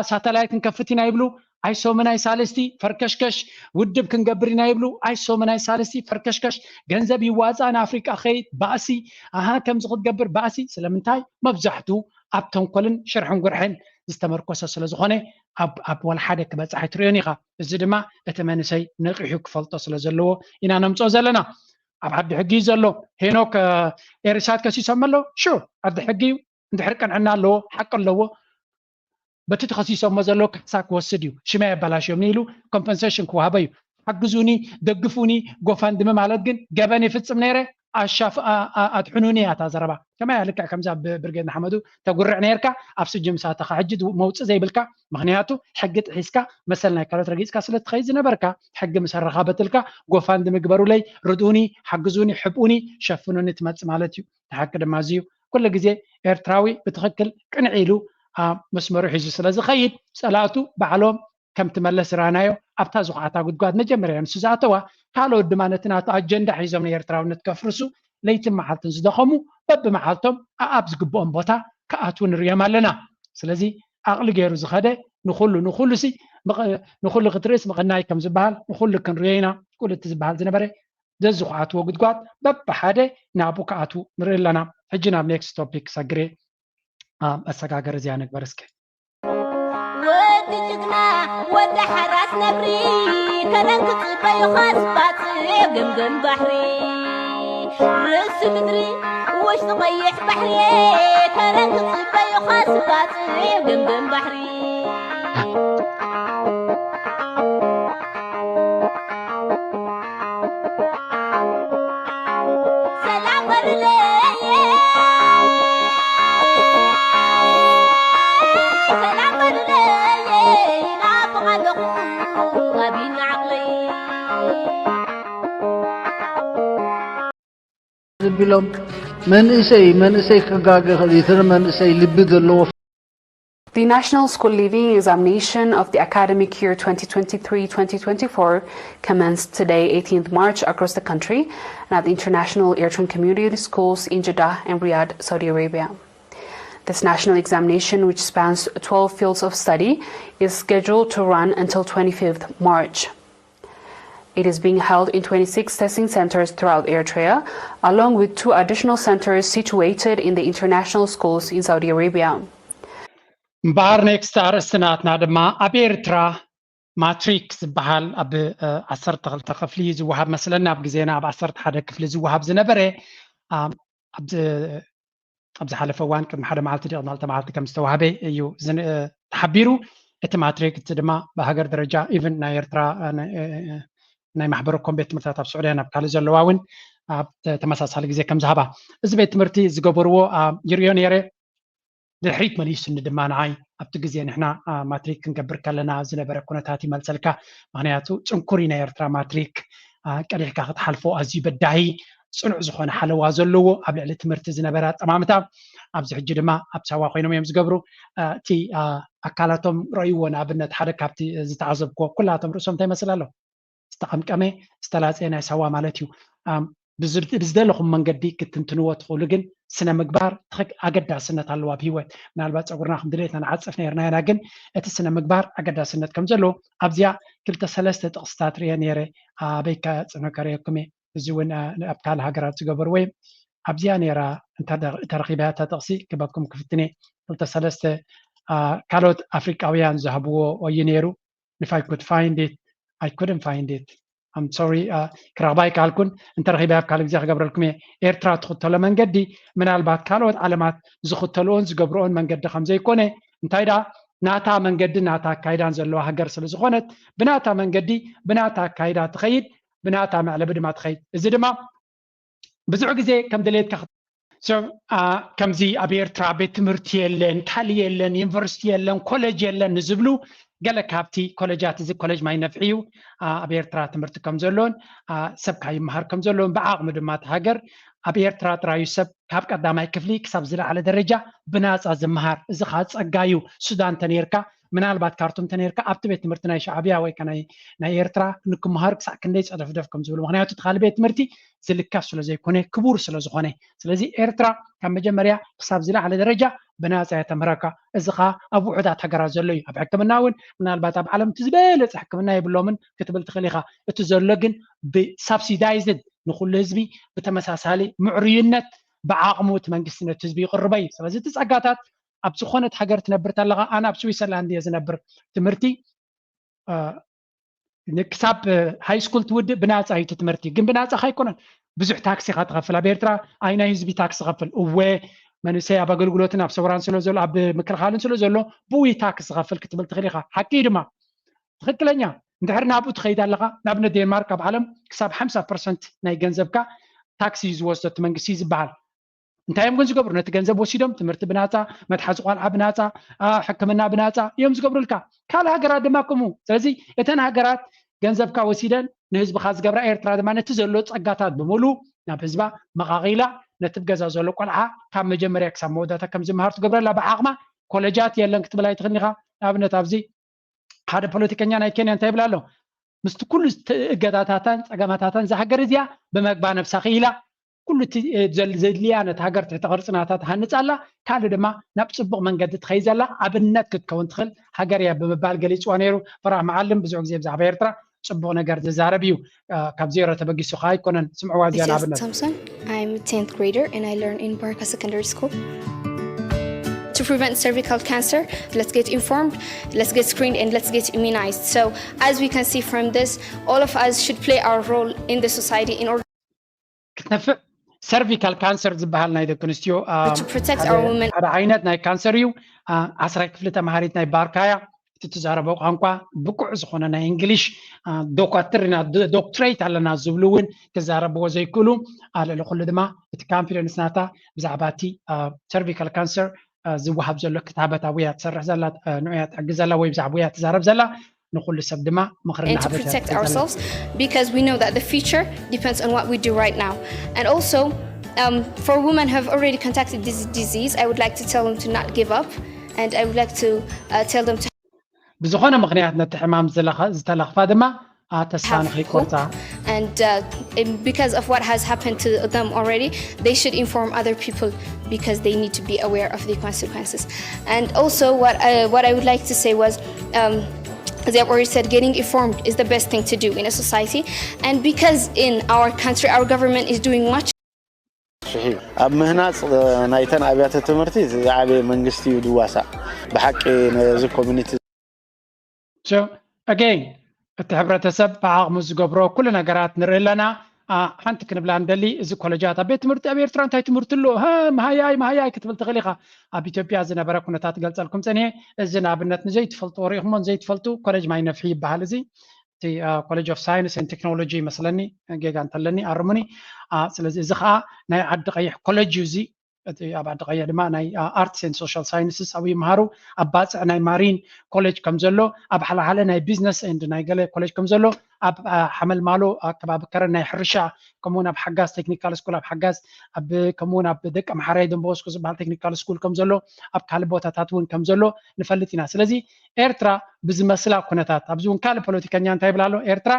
ሳተላይት ክንከፍት ኢና ይብሉ። ኣይሶምን ኣይሳልስቲ ፈርከሽከሽ ውድብ ክንገብር ኢና ይብሉ። ኣይሶምን ኣይሳልስቲ ፈርከሽከሽ ገንዘብ ይዋፃእ ንኣፍሪቃ ኸይድ ባእሲ ኣሃ ከምዚ ክትገብር ባእሲ። ስለምንታይ? መብዛሕቱ ኣብ ተንኮልን ሽርሕን ጉርሕን ዝተመርኮሰ ስለ ዝኾነ ኣብ ኣብ ወላ ሓደ ክበፅሕ ኣይትሪኦን ኢኻ። እዚ ድማ እቲ መንእሰይ ነቒሑ ክፈልጦ ስለ ዘለዎ ኢና ነምፅኦ ዘለና። ኣብ ዓዲ ሕጊ እዩ ዘሎ። ሄኖክ ኤሪሳት ከሲሶም ኣሎ። ሹር ዓዲ ሕጊ እዩ። እንድሕር ቅንዕና ኣለዎ ሓቂ ኣለዎ በቲ ተኸሲሶሞ ዘሎ ካሕሳ ክወስድ እዩ። ሽመይ ኣባላሽዮምኒ ኢሉ ኮምፐንሴሽን ክወሃቦ እዩ። ሓግዙኒ፣ ደግፉኒ፣ ጎፋንድሚ ማለት ግን ገበን ይፍፅም ነይረ ኣሻፍ ኣድሕኑኒ እያ እታ ዘረባ። ከመይ እያ ልክዕ ከምዛ ብርጌድ ንሓመዱ ተጉርዕ ነይርካ ኣብ ስጅም ሳተኻ ሕጂ መውፅእ ዘይብልካ ምክንያቱ ሕጊ ጥሒስካ መሰል ናይ ካልኦት ረጊፅካ ስለ ትኸይድ ዝነበርካ ሕጊ ምስ ኣረኻበትልካ ጎፋንድሚ ግበሩለይ፣ ርድኡኒ፣ ሓግዙኒ፣ ሕብኡኒ፣ ሸፍኑኒ ትመፅእ ማለት እዩ። እቲ ሓቂ ድማ እዚ እዩ። ኩሉ ግዜ ኤርትራዊ ብትኽክል ቅንዕ ኢሉ ኣብ መስመሩ ሒዙ ስለ ዝኸይድ ጸላእቱ ባዕሎም ከምቲ መለስ ዝረኣናዮ ኣብታ ዝኹዓታ ጉድጓድ መጀመርያ ንሱ ዝኣተዋ ካልኦት ድማ ነቲ ናቱ ኣጀንዳ ሒዞም ንኤርትራውነት ከፍርሱ ለይትን መዓልትን ዝደኸሙ በብመዓልቶም ኣኣብ ዝግብኦም ቦታ ክኣትዉ ንርእዮም ኣለና። ስለዚ ዓቕሊ ገይሩ ዝኸደ ንኹሉ ንኹሉ ሲ ንኹሉ ክትርእስ ምቕናይ ከም ዝበሃል ንኹሉ ክንርእዮ ኢና። ኩሉ እቲ ዝበሃል ዝነበረ ዘዝኹዓትዎ ጉድጓድ በብሓደ ናብኡ ክኣትዉ ንርኢ ኣለና። ሕጂ ናብ ኔክስት ቶፒክ ክሰግር እየ። መሰጋገሪ እዚኣ ንግበር እስከ። ወዲ ጅግና ወዲ ሓራስ ነብሪ ከነን ክፅበዩኻስ ባፅዕ ግምግም ባሕሪ ርእሲ ምድሪ ውሽጢ ቀይሕ ባሕሪ ከነን ክፅበዩኻስ ባፅዕ ግምግም ባሕሪ ዝቢሎም መንእሰይ መንእሰይ ክጋገ ክእል እቲ መንእሰይ ልቢ ዘለዎ The National School Leaving Examination of the academic year twenty twenty-three twenty twenty-four commenced today, eighteenth March, across the country and at the international Eritrean community schools in Jeddah and Riyadh, Saudi Arabia. This national examination, which spans twelve fields of study, is scheduled to run until twenty-fifth March. It is being held in twenty-six testing centers throughout Eritrea, along with two additional centers situated in the international schools in Saudi Arabia. እምበኣር ኔክስት ኣርእስቲ ናትና ድማ ኣብ ኤርትራ ማትሪክ ዝበሃል ኣብ ዓሰርተ ክልተ ክፍሊ ዝወሃብ መስለኒ ኣብ ግዜና ኣብ ዓሰርተ ሓደ ክፍሊ ዝወሃብ ዝነበረ ኣብ ዝሓለፈ እዋን ቅድሚ ሓደ መዓልቲ ድቕድሚ ክልተ መዓልቲ ከም ዝተዋህበ እዩ ተሓቢሩ። እቲ ማትሪክ እቲ ድማ ብሃገር ደረጃ ኢቭን ናይ ኤርትራ ናይ ማሕበረ ኮም ቤት ትምህርታት ኣብ ስዑድያ ናብ ካልእ ዘለዋ እውን ኣብ ተመሳሳሊ ግዜ ከም ዝሃባ እዚ ቤት ትምህርቲ ዝገበርዎ ይርእዮ ነይረ። ድሕሪት መሊሱኒ ድማ ንዓይ ኣብቲ ግዜ ንሕና ማትሪክ ክንገብር ከለና ዝነበረ ኩነታት ይመልሰልካ። ምክንያቱ ጽንኩር ናይ ኤርትራ ማትሪክ ቀዲሕካ ክትሓልፎ ኣዝዩ በዳሂ፣ ጽኑዕ ዝኾነ ሓለዋ ዘለዎ፣ ኣብ ልዕሊ ትምህርቲ ዝነበረ ኣጠማምታ። ኣብዚ ሕጂ ድማ ኣብ ሳዋ ኮይኖም እዮም ዝገብሩ። እቲ ኣካላቶም ረእይዎ። ንኣብነት ሓደ ካብቲ ዝተዓዘብኩዎ ኩላቶም ርእሶም እንታይ ይመስል ኣሎ? ዝተቐምቀመ ዝተላፀየ ናይ ሳዋ ማለት እዩ። ብዝደለኹም መንገዲ ክትትንትንዎ ትኽእሉ፣ ግን ስነ ምግባር ኣገዳስነት ኣለዎ ኣብ ህይወት። ምናልባት ፀጉርና ከም ድሌትና ንዓፅፍ ነርና ኢና፣ ግን እቲ ስነ ምግባር ኣገዳስነት ከም ዘለዎ ኣብዚኣ ክልተ ሰለስተ ጥቕስታት ርየ ነይረ። ኣበይ ከፅንከረየኩም እየ። እዚ እውን ኣብ ካልእ ሃገራት ዝገበርዎ እዮም። ኣብዚኣ ነይራ እንተረኺበያ እታ ጥቕሲ ክበኩም ክፍትነ። ክልተ ሰለስተ ካልኦት ኣፍሪቃውያን ዝሃብዎ እዩ ነይሩ። If I could find it, I couldn't find it. I'm sorry. ክረኽባ ኣይከኣልኩን። እንተረኺበ ኣብ ካልእ ግዜ ክገብረልኩም እየ። ኤርትራ ትኽተሎ መንገዲ ምናልባት ካልኦት ዓለማት ዝኽተልኦን ዝገብርኦን መንገዲ ከም ዘይኮነ፣ እንታይ ደኣ ናታ መንገዲ ናታ ኣካይዳን ዘለዋ ሃገር ስለ ዝኾነት፣ ብናታ መንገዲ ብናታ ኣካይዳ ትኸይድ፣ ብናታ መዕለቢ ድማ ትኸይድ። እዚ ድማ ብዙሕ ግዜ ከም ድሌትካ ከምዚ ኣብ ኤርትራ ቤት ትምህርቲ የለን፣ ካልእ የለን፣ ዩኒቨርሲቲ የለን፣ ኮሌጅ የለን ንዝብሉ፣ ገለ ካብቲ ኮሌጃት፣ እዚ ኮሌጅ ማይ ነፍሒ እዩ፣ ኣብ ኤርትራ ትምህርቲ ከም ዘሎን ሰብካ ይመሃር ከም ዘሎን፣ ብዓቕሚ ድማ እቲ ሃገር ኣብ ኤርትራ ጥራዩ ሰብ ካብ ቀዳማይ ክፍሊ ክሳብ ዝለዓለ ደረጃ ብናፃ ዝመሃር። እዚ ከዓ ፀጋ እዩ። ሱዳን ተነይርካ፣ ምናልባት ካርቱም ተነይርካ፣ ኣብቲ ቤት ትምህርቲ ናይ ሻዕብያ ወይ ከ ናይ ኤርትራ ንክመሃር ክሳዕ ክንደይ ፀደፍደፍ ከም ዝብሉ። ምክንያቱ እቲ ካልእ ቤት ትምህርቲ ዝልከፍ ስለ ዘይኮነ፣ ክቡር ስለ ዝኾነ። ስለዚ ኤርትራ ካብ መጀመርያ ክሳብ ዝለዓለ ደረጃ ብናፃ እያ ተምህረካ። እዚ ከዓ ኣብ ውሑዳት ሃገራት ዘሎ እዩ። ኣብ ሕክምና እውን ምናልባት ኣብ ዓለም እቲ ዝበለፀ ሕክምና የብሎምን ክትብል ትኽእል ኢኻ። እቲ ዘሎ ግን ብሳብሲዳይዝድ ንኩሉ ህዝቢ ብተመሳሳሊ ምዕሩይነት ብዓቕሙ እቲ መንግስቲ ነቲ ህዝቢ ይቕርቦ እዩ። ስለዚ እቲ ፀጋታት ኣብ ዝኾነት ሃገር ትነብር ተለኻ፣ ኣነ ኣብ ስዊሰርላንድ እየ ዝነብር፣ ትምህርቲ ክሳብ ሃይ ስኩል ትውድእ ብናፃ እዩ እቲ ትምህርቲ። ግን ብናፃ ካይኮነን፣ ብዙሕ ታክሲ ኢኻ ትኸፍል። ኣብ ኤርትራ ኣይ ናይ ህዝቢ ታክሲ ዝኸፍል? እወ፣ መንእሰይ ኣብ ኣገልግሎትን ኣብ ሰውራን ስለ ዘሎ፣ ኣብ ምክልኻልን ስለ ዘሎ፣ ብኡ እዩ ታክሲ ዝኸፍል ክትብል ትኽእል ኢኻ። ሓቂ እዩ ድማ። ትኽክለኛ። እንድሕር ናብኡ ትኸይድ ኣለኻ፣ ንኣብነት ዴንማርክ ኣብ ዓለም ክሳብ ሓምሳ ፐርሰንት ናይ ገንዘብካ ታክሲ እዩ ዝወስዶ እቲ መንግስቲ እዩ ዝበሃል። እንታይ እዮም ግን ዝገብሩ? ነቲ ገንዘብ ወሲዶም ትምህርቲ ብናፃ፣ መትሓዚ ቆልዓ ብናፃ፣ ሕክምና ብናፃ እዮም ዝገብሩልካ። ካልእ ሃገራት ድማ ከምኡ። ስለዚ እተን ሃገራት ገንዘብካ ወሲደን ንህዝብኻ ዝገብራ፣ ኤርትራ ድማ ነቲ ዘሎ ፀጋታት ብምሉ ናብ ህዝባ መቓቒላ፣ ነቲ ገዛ ዘሎ ቆልዓ ካብ መጀመርያ ክሳብ መወዳእታ ከም ዝመሃር ትገብረላ። ብዓቕማ ኮለጃት የለን ክትብል ኣይትኽእልን ኢኻ። ንኣብነት ኣብዚ ሓደ ፖለቲከኛ ናይ ኬንያ እንታይ ይብል ኣሎ? ምስቲ ኩሉ እገዳታታን ፀገማታታን እዛ ሃገር እዚኣ ብመግባ ነብሳ ክኢላ ኩሉ እቲ ዘድልያ ነቲ ሃገር ትሕቲ ቅርፂ ናታ ትሃንፅ ኣላ። ካልእ ድማ ናብ ፅቡቕ መንገዲ ትኸይ ዘላ ኣብነት ክትከውን ትኽእል ሃገር እያ ብምባል ገሊፅዋ ነይሩ። ፈራሕ መዓልም ብዙሕ ግዜ ብዛዕባ ኤርትራ ፅቡቕ ነገር ዝዛረብ እዩ። ካብ ዜሮ ተበጊሱ ከዓ ኣይኮነን። ስምዕዋ እዚኣ ንኣብነት። Samson. I'm tenth grader and I learn in Barka Secondary School. To prevent cervical cancer, let's get informed, let's get screened, and let's get immunized. So, as we can see from this, all of us should play our role in the society in order ክትነፍዕ። ሰርቪካል ካንሰር ዝበሃል ናይ ደቂ ኣንስትዮ to protect our women. ሓደ ዓይነት ናይ ካንሰር እዩ። ዓስራይ ክፍሊ ተማሃሪት ናይ ባርካያ፣ እቲ ትዛረቦ ቋንቋ ብቁዕ ዝኾነ ናይ እንግሊሽ፣ ዶኳትር ኢና፣ ዶክትሬት ኣለና ዝብሉ እውን ክዛረብዎ ዘይክእሉ። ልዕሊ ኩሉ ድማ እቲ ካንፊደንስ ናታ ብዛዕባ እቲ ሰርቪካል ካንሰር ዝወሃብ ዘሎ ክታበት ኣብያ ትሰርሕ ዘላ፣ ንዑያ ትሕግዝ ዘላ ወይ ብዛዕባ እያ ትዛረብ ዘላ። ንኩሉ ሰብ ድማ ምኽሪ and to protect ourselves, because we know that the future depends on what we do right now. And also, um, for women who have already contacted this disease, I would like to tell them to not give up, and I would like to uh, tell them to ብዝኾነ ምኽንያት ነቲ ሕማም ዝተለኽፋ ድማ ተስፋ ንኸይቆርፃ። And uh, because of what has happened to them already, they should inform other people, because they need to be aware of the consequences. And also, what I, what I would like to say was, um, they have already said getting informed is the best thing to do in a society. And because in our country, our government is doing much. ኣብ ምህናፅ ናይተን ኣብያተ ትምህርቲ ዝዓበየ መንግስቲ እዩ ድዋሳእ። ብሓቂ ነዚ ኮሚኒቲ ኣገይን እቲ ሕብረተሰብ ብዓቕሙ ዝገብሮ ኩሉ ነገራት ንርኢ ኣለና። ሓንቲ ክንብላ ንደሊ፣ እዚ ኮለጃት ኣብ ቤት ትምህርቲ ኣብ ኤርትራ እንታይ ትምህርቲ ኣሎ? መሃያይ መሃያይ ክትብል ትኽእል ኢኻ። ኣብ ኢትዮጵያ ዝነበረ ኩነታት ገልፀልኩም ፀኒሐ። እዚ ንኣብነት ንዘይትፈልጥዎ ርኢኹሞ ንዘይትፈልጡ ኮለጅ ማይ ነፍሒ ይበሃል። እዚ እቲ ኮሌጅ ኦፍ ሳይንስ ን ቴክኖሎጂ ይመስለኒ፣ ጌጋ እንተለኒ ኣርሙኒ። ስለዚ እዚ ከዓ ናይ ዓዲ ቀይሕ ኮሌጅ እዩ። እዚ እቲ ኣብ ዓዲ ቀይሕ ድማ ናይ ኣርትስ ን ሶሻል ሳይንስስ ኣብኡ ይመሃሩ። ኣብ ባፅዕ ናይ ማሪን ኮሌጅ ከም ዘሎ፣ ኣብ ሓለሓለ ናይ ቢዝነስ ን ናይ ገለ ኮሌጅ ከም ዘሎ፣ ኣብ ሓመልማሎ ኣከባቢ ከረን ናይ ሕርሻ፣ ከምኡውን ኣብ ሓጋዝ ቴክኒካል ስኩል ኣብ ሓጋዝ፣ ኣብ ከምኡውን ኣብ ደቂ ኣምሓራይ ደንበወስኮ ዝበሃል ቴክኒካል ስኩል ከም ዘሎ፣ ኣብ ካልእ ቦታታት እውን ከም ዘሎ ንፈልጥ ኢና። ስለዚ ኤርትራ ብዝመስላ ኩነታት፣ ኣብዚ እውን ካልእ ፖለቲከኛ እንታይ ይብል ኣሎ? ኤርትራ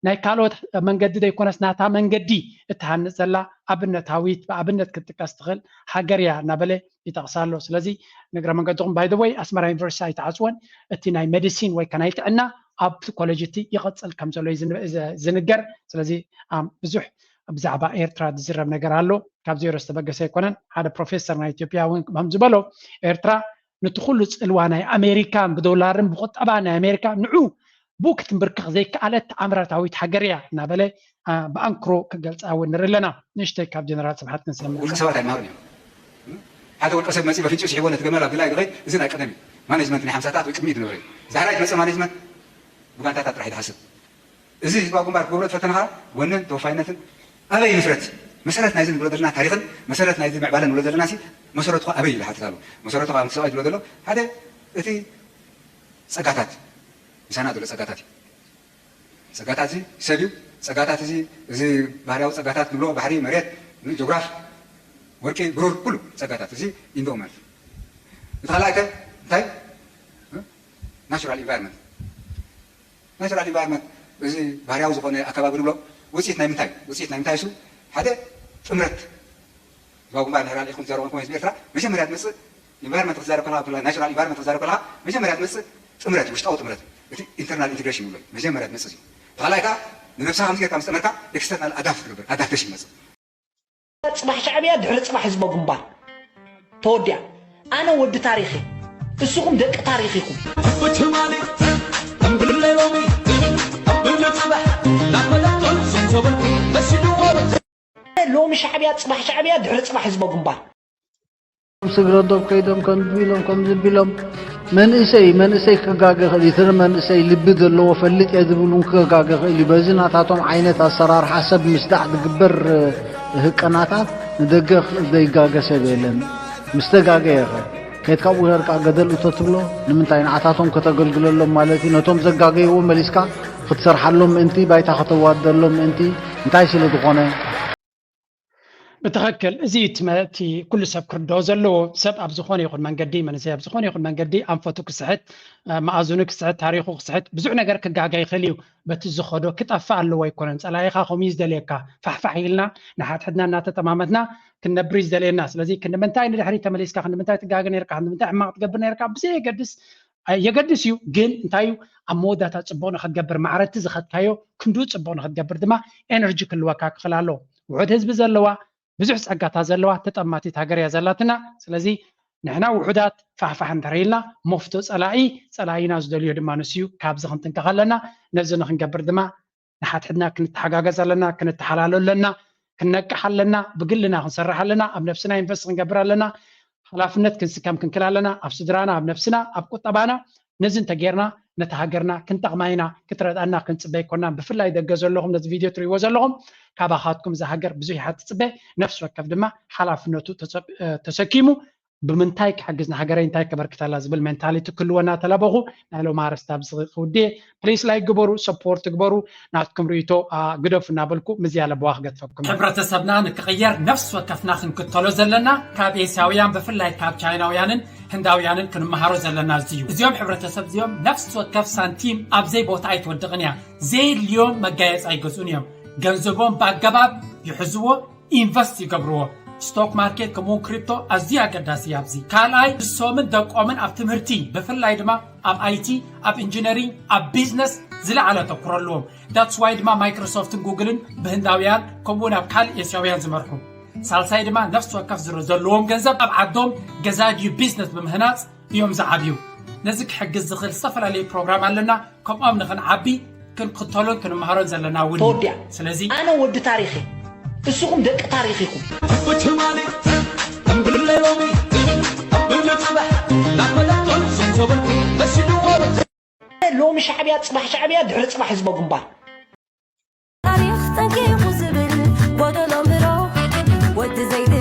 ናይ ካልኦት መንገዲ ዘይኮነስ ናታ መንገዲ እትሃንፅ ዘላ ኣብነታዊት፣ ብኣብነት ክትጥቀስ ትኽእል ሃገር እያ እናበለ ይጠቕሳ ኣሎ። ስለዚ ንግረ መንገድኹም፣ ባይ ወይ ኣስመራ ዩኒቨርሲቲ ኣይተዓፅወን፣ እቲ ናይ ሜዲሲን ወይ ከ ናይ ጥዕና ኣብቲ ኮሌጅ እቲ ይቐፅል ከም ዘሎ እዩ ዝን- ዝ- ዝንገር። ስለዚ ኣም፣ ብዙሕ ብዛዕባ ኤርትራ ዝዝረብ ነገር ኣሎ። ካብ ዜሮ ዝተበገሰ ኣይኮነን። ሓደ ፕሮፌሰር ናይ ኢትዮጵያ እውን ከም ዝበሎ፣ ኤርትራ ነቲ ኩሉ ፅልዋ ናይ ኣሜሪካን ብዶላርን ብቁጠባ ናይ ኣሜሪካ ንዑ ብኡ ክትንብርክኽ ዘይከኣለት ተኣምራታዊት ሃገር እያ እናበለ ኣ፣ ብኣንክሮ ክገልፃ እውን ንርኢ ኣለና። ንእሽተይ ካብ ጀነራል ስብሓት ክንሰምዕ። ውልቀ ሰባት ኣይመሃሩን እዮም። ሓደ ውልቀ ሰብ መፂ በፍንጭ ስሒቦ ነቲ ገመል ኣብ ግላይ ክኸይድ፣ እዚ ናይ ቀደም እዩ። ማኔጅመንት ናይ ሓምሳታት ወይ ቅድሚት ዝነበረ እዩ። ዛሕራይ ትመፅእ ማኔጅመንት ብጋንታታት ጥራሕ እዩ ዝሓስብ። እዚ ህዝባዊ ግንባር ክገብሮ ዝፈተነ ከዓ ወንን ተወፋይነትን ኣበይ ይምስረት? መሰረት ናይዚ ንብሎ ዘለና ታሪኽን መሰረት ናይዚ ምዕባለ ንብሎ ዘለና ሲ መሰረቱ ከዓ ኣበይ እዩ ዝሓትት ኣሎ። መሰረቱ ከዓ ምትሰቃይ ዝብሎ ዘሎ ሓደ እቲ ጸጋታት፣ ምሳና ዘሎ ጸጋታት እዩ። ጸጋታት እዚ ሰብ እዩ። ጸጋታት እዚ፣ እዚ ባህርያዊ ጸጋታት ንብሎ፣ ባሕሪ፣ መሬት፣ ጆግራፍ፣ ወርቂ፣ ብሩር፣ ኩሉ ጸጋታት እዚ ይንደኡ ማለት እዩ። እቲ ካልኣይ ከ እንታይ? ናቹራል ኢንቫይሮንመንት። ናቹራል ኢንቫይሮንመንት፣ እዚ ባህርያዊ ዝኾነ ኣከባቢ ንብሎ፣ ውፅኢት ናይ ምንታይ? ውፅኢት ናይ ምንታይ? እሱ ሓደ ጥምረት። ህዝባዊ ግንባር ንሕና ኢኹም ትዛረቡ ከሆነ ህዝቢ ኤርትራ መጀመርያ ትመጽእ ኢንቫይሮንመንት ክትዛረብ ከለኻ፣ ብፍላይ ናቹራል ኢንቫይሮንመንት ክትዛረብ ከለኻ መጀመርያ ትመጽእ ጥምረት፣ ውሽጣዊ ጥምረት፣ እቲ ኢንተርናል ኢንቴግሬሽን ይብሎ እዩ። መጀመርያ ትመጽእ እዩ። ብኻልኣይ ከዓ ንነብስኻ ከምዚ ጌርካ ምስ ጠመርካ ኤክስተርናል ኣዳፕት ትገብር፣ ኣዳፕቴሽን ይመጽእ። ጽባሕ ሻዕብያ ድሕሪ ጽባሕ ህዝባዊ ግንባር ተወዲኣ። ኣነ ወዲ ታሪኽ እየ። እስኹም ደቂ ታሪኽ ኢኹም። ሎሚ ሻዕብያ ጽባሕ ሻዕብያ ድሕሪ ጽባሕ ህዝባዊ ግንባር። ስግረ ዶብ ከይዶም ከምዚ ቢሎም ከምዚ ቢሎም መንእሰይ መንእሰይ ክጋገ ይኽእል እዩ። እቲ መንእሰይ ልቢ ዘለዎ ፈልጥ እየ ዝብል እውን ክጋገ ይኽእል እዩ። በዚ ናታቶም ዓይነት ኣሰራርሓ ሰብ ምስዳዕ ዝግበር ህቀናታት ንደገ ዘይጋገ ሰብ የለን። ምስ ተጋገየ ኸ ከይድካ ኣብኡ ሄርካ ገደል እቶ ትብሎ ንምንታይ? ንዓታቶም ከተገልግለሎም ማለት እዩ። ነቶም ዘጋገይዎ መሊስካ ክትሰርሓሎም ምእንቲ፣ ባይታ ከተዋድደሎም ምእንቲ። እንታይ ስለ ዝኾነ? ብትኽክል እዚ እቲ መ- እቲ ኩሉ ሰብ ክርድኦ ዘለዎ። ሰብ ኣብ ዝኾነ ይኹን መንገዲ፣ መንእሰይ ኣብ ዝኾነ ይኹን መንገዲ ኣንፈቱ ክስሕት፣ እ፣ መኣዝኑ ክስሕት፣ ታሪኹ ክስሕት፣ ብዙሕ ነገር ክጋገ ይኽእል እዩ። በቲ ዝኸዶ ክጠፍእ ኣለዎ ኣይኮነን። ጸላኢኻ ከምኡ እዩ ዝደልየካ። ፋሕፋሕ ኢልና ንሓድሕድና እናተጠማመትና ክንነብር እዩ ዝደልየና። ስለዚ ክንዲ ምንታይ ንድሕሪት ተመሊስካ፣ ክንዲ ምንታይ ትጋገ ነርካ፣ ክንዲ ምንታይ ሕማቕ ትገብር ነርካ ብዘየገድስ፣ እ፣ የገድስ እዩ። ግን እንታይ እዩ ኣብ መወዳእታ ጽቡቕ ንኽትገብር፣ ማዕረቲ ዝኸድካዮ ክንዱ ጽቡቕ ንኽትገብር ድማ ኤነርጂ ክህልወካ ክኽእል ኣለዎ። ውሑድ ህዝቢ ዘለዋ፣ ብዙሕ ጸጋታት ዘለዋ ተጠማቲት ሃገር እያ ዘላትና። ስለዚ ንሕና ውሑዳት ፋሕፋሕ እንተረይልና መፍቶ ጸላኢ፣ ጸላኢና ዝደልዮ ድማ ንሱ እዩ። ካብዚ ክንጥንቀቕ ኣለና። ነዚ ንክንገብር ድማ ንሓድሕድና ክንተሓጋገዝ ኣለና፣ ክንተሓላሎ ኣለና፣ ክንነቅሕ ኣለና፣ ብግልና ክንሰርሕ ኣለና፣ ኣብ ነብስና ኢንቨስት ክንገብር ኣለና፣ ሓላፍነት ክንስከም ክንክል ኣለና፣ ኣብ ስድራና፣ ኣብ ነብስና፣ ኣብ ቁጠባና። ነዚ እንተጌርና ነታ ሃገርና ክንጠቕማ ኢና። ክትረድኣና ክንጽበ ኣይኮናን። ብፍላይ ደገ ዘለኹም ነዚ ቪድዮ ትርእይዎ ዘለኹም ካባኻትኩም እዛ ሃገር ብዙሕ እያ ትጽበ። ነፍሲ ወከፍ ድማ ሓላፍነቱ ተሰኪሙ ብምንታይ ክሕግዝ ንሃገረይ እንታይ ከበርክተላ ዝብል ሜንታሊቲ ክህልወና ተላበኹ። ናይ ሎም ኣርእስቲ ኣብዚ ክውድእ። ፕሊስ ላይክ ግበሩ፣ ሰፖርት ግበሩ፣ ናትኩም ርእይቶ ግደፉ እናበልኩ ምዝያ ለበዋ ክገድፈኩም። ሕብረተሰብና ንክቕየር ነፍሲ ወከፍና ክንክተሎ ዘለና ካብ ኤስያውያን ብፍላይ ካብ ቻይናውያንን ህንዳውያንን ክንመሃሮ ዘለና እዚ እዩ። እዚኦም ሕብረተሰብ እዚኦም ነፍሲ ወከፍ ሳንቲም ኣብ ዘይ ቦታ ኣይትወድቕን እያ። ዘየድልዮም መጋየፂ ኣይገዝኡን እዮም። ገንዘቦም ብኣገባብ ይሕዝዎ፣ ኢንቨስት ይገብርዎ። ስቶክ ማርኬት ከምኡውን ክሪፕቶ ኣዝዩ ኣገዳሲ እዩ ኣብዚ። ካልኣይ ንሶምን ደቆምን ኣብ ትምህርቲ ብፍላይ ድማ ኣብ ኣይቲ፣ ኣብ ኢንጂነሪንግ፣ ኣብ ቢዝነስ ዝለዓለ ኣተኩሮ ኣለዎም። ዳትስ ዋይ ድማ ማይክሮሶፍትን ጉግልን ብህንዳውያን ከምኡውን ኣብ ካልእ ኤስያውያን ዝመርሑ። ሳልሳይ ድማ ነፍሲ ወከፍ ዝሮ ዘለዎም ገንዘብ ኣብ ዓዶም ገዛ ድዩ ቢዝነስ ብምህናፅ እዮም ዝዓብዩ። ነዚ ክሕግዝ ዝኽእል ዝተፈላለዩ ፕሮግራም ኣለና። ከምኦም ንኽንዓቢ ክንክተሎን ክንመሃሮን ዘለና እውን እዩ። ተወዲኣ። ስለዚ ኣነ ወዲ ታሪኽ እየ። እስኹም ደቂ ታሪኽ ኢኹም። ሎሚ ሻዕብያ፣ ጽባሕ ሻዕብያ፣ ድሕሪ ጽባሕ ህዝባዊ ግንባር። ታሪኽ ጠንቂቑ ዝብል ጎደሎ ምሮ ወዲ ዘይተ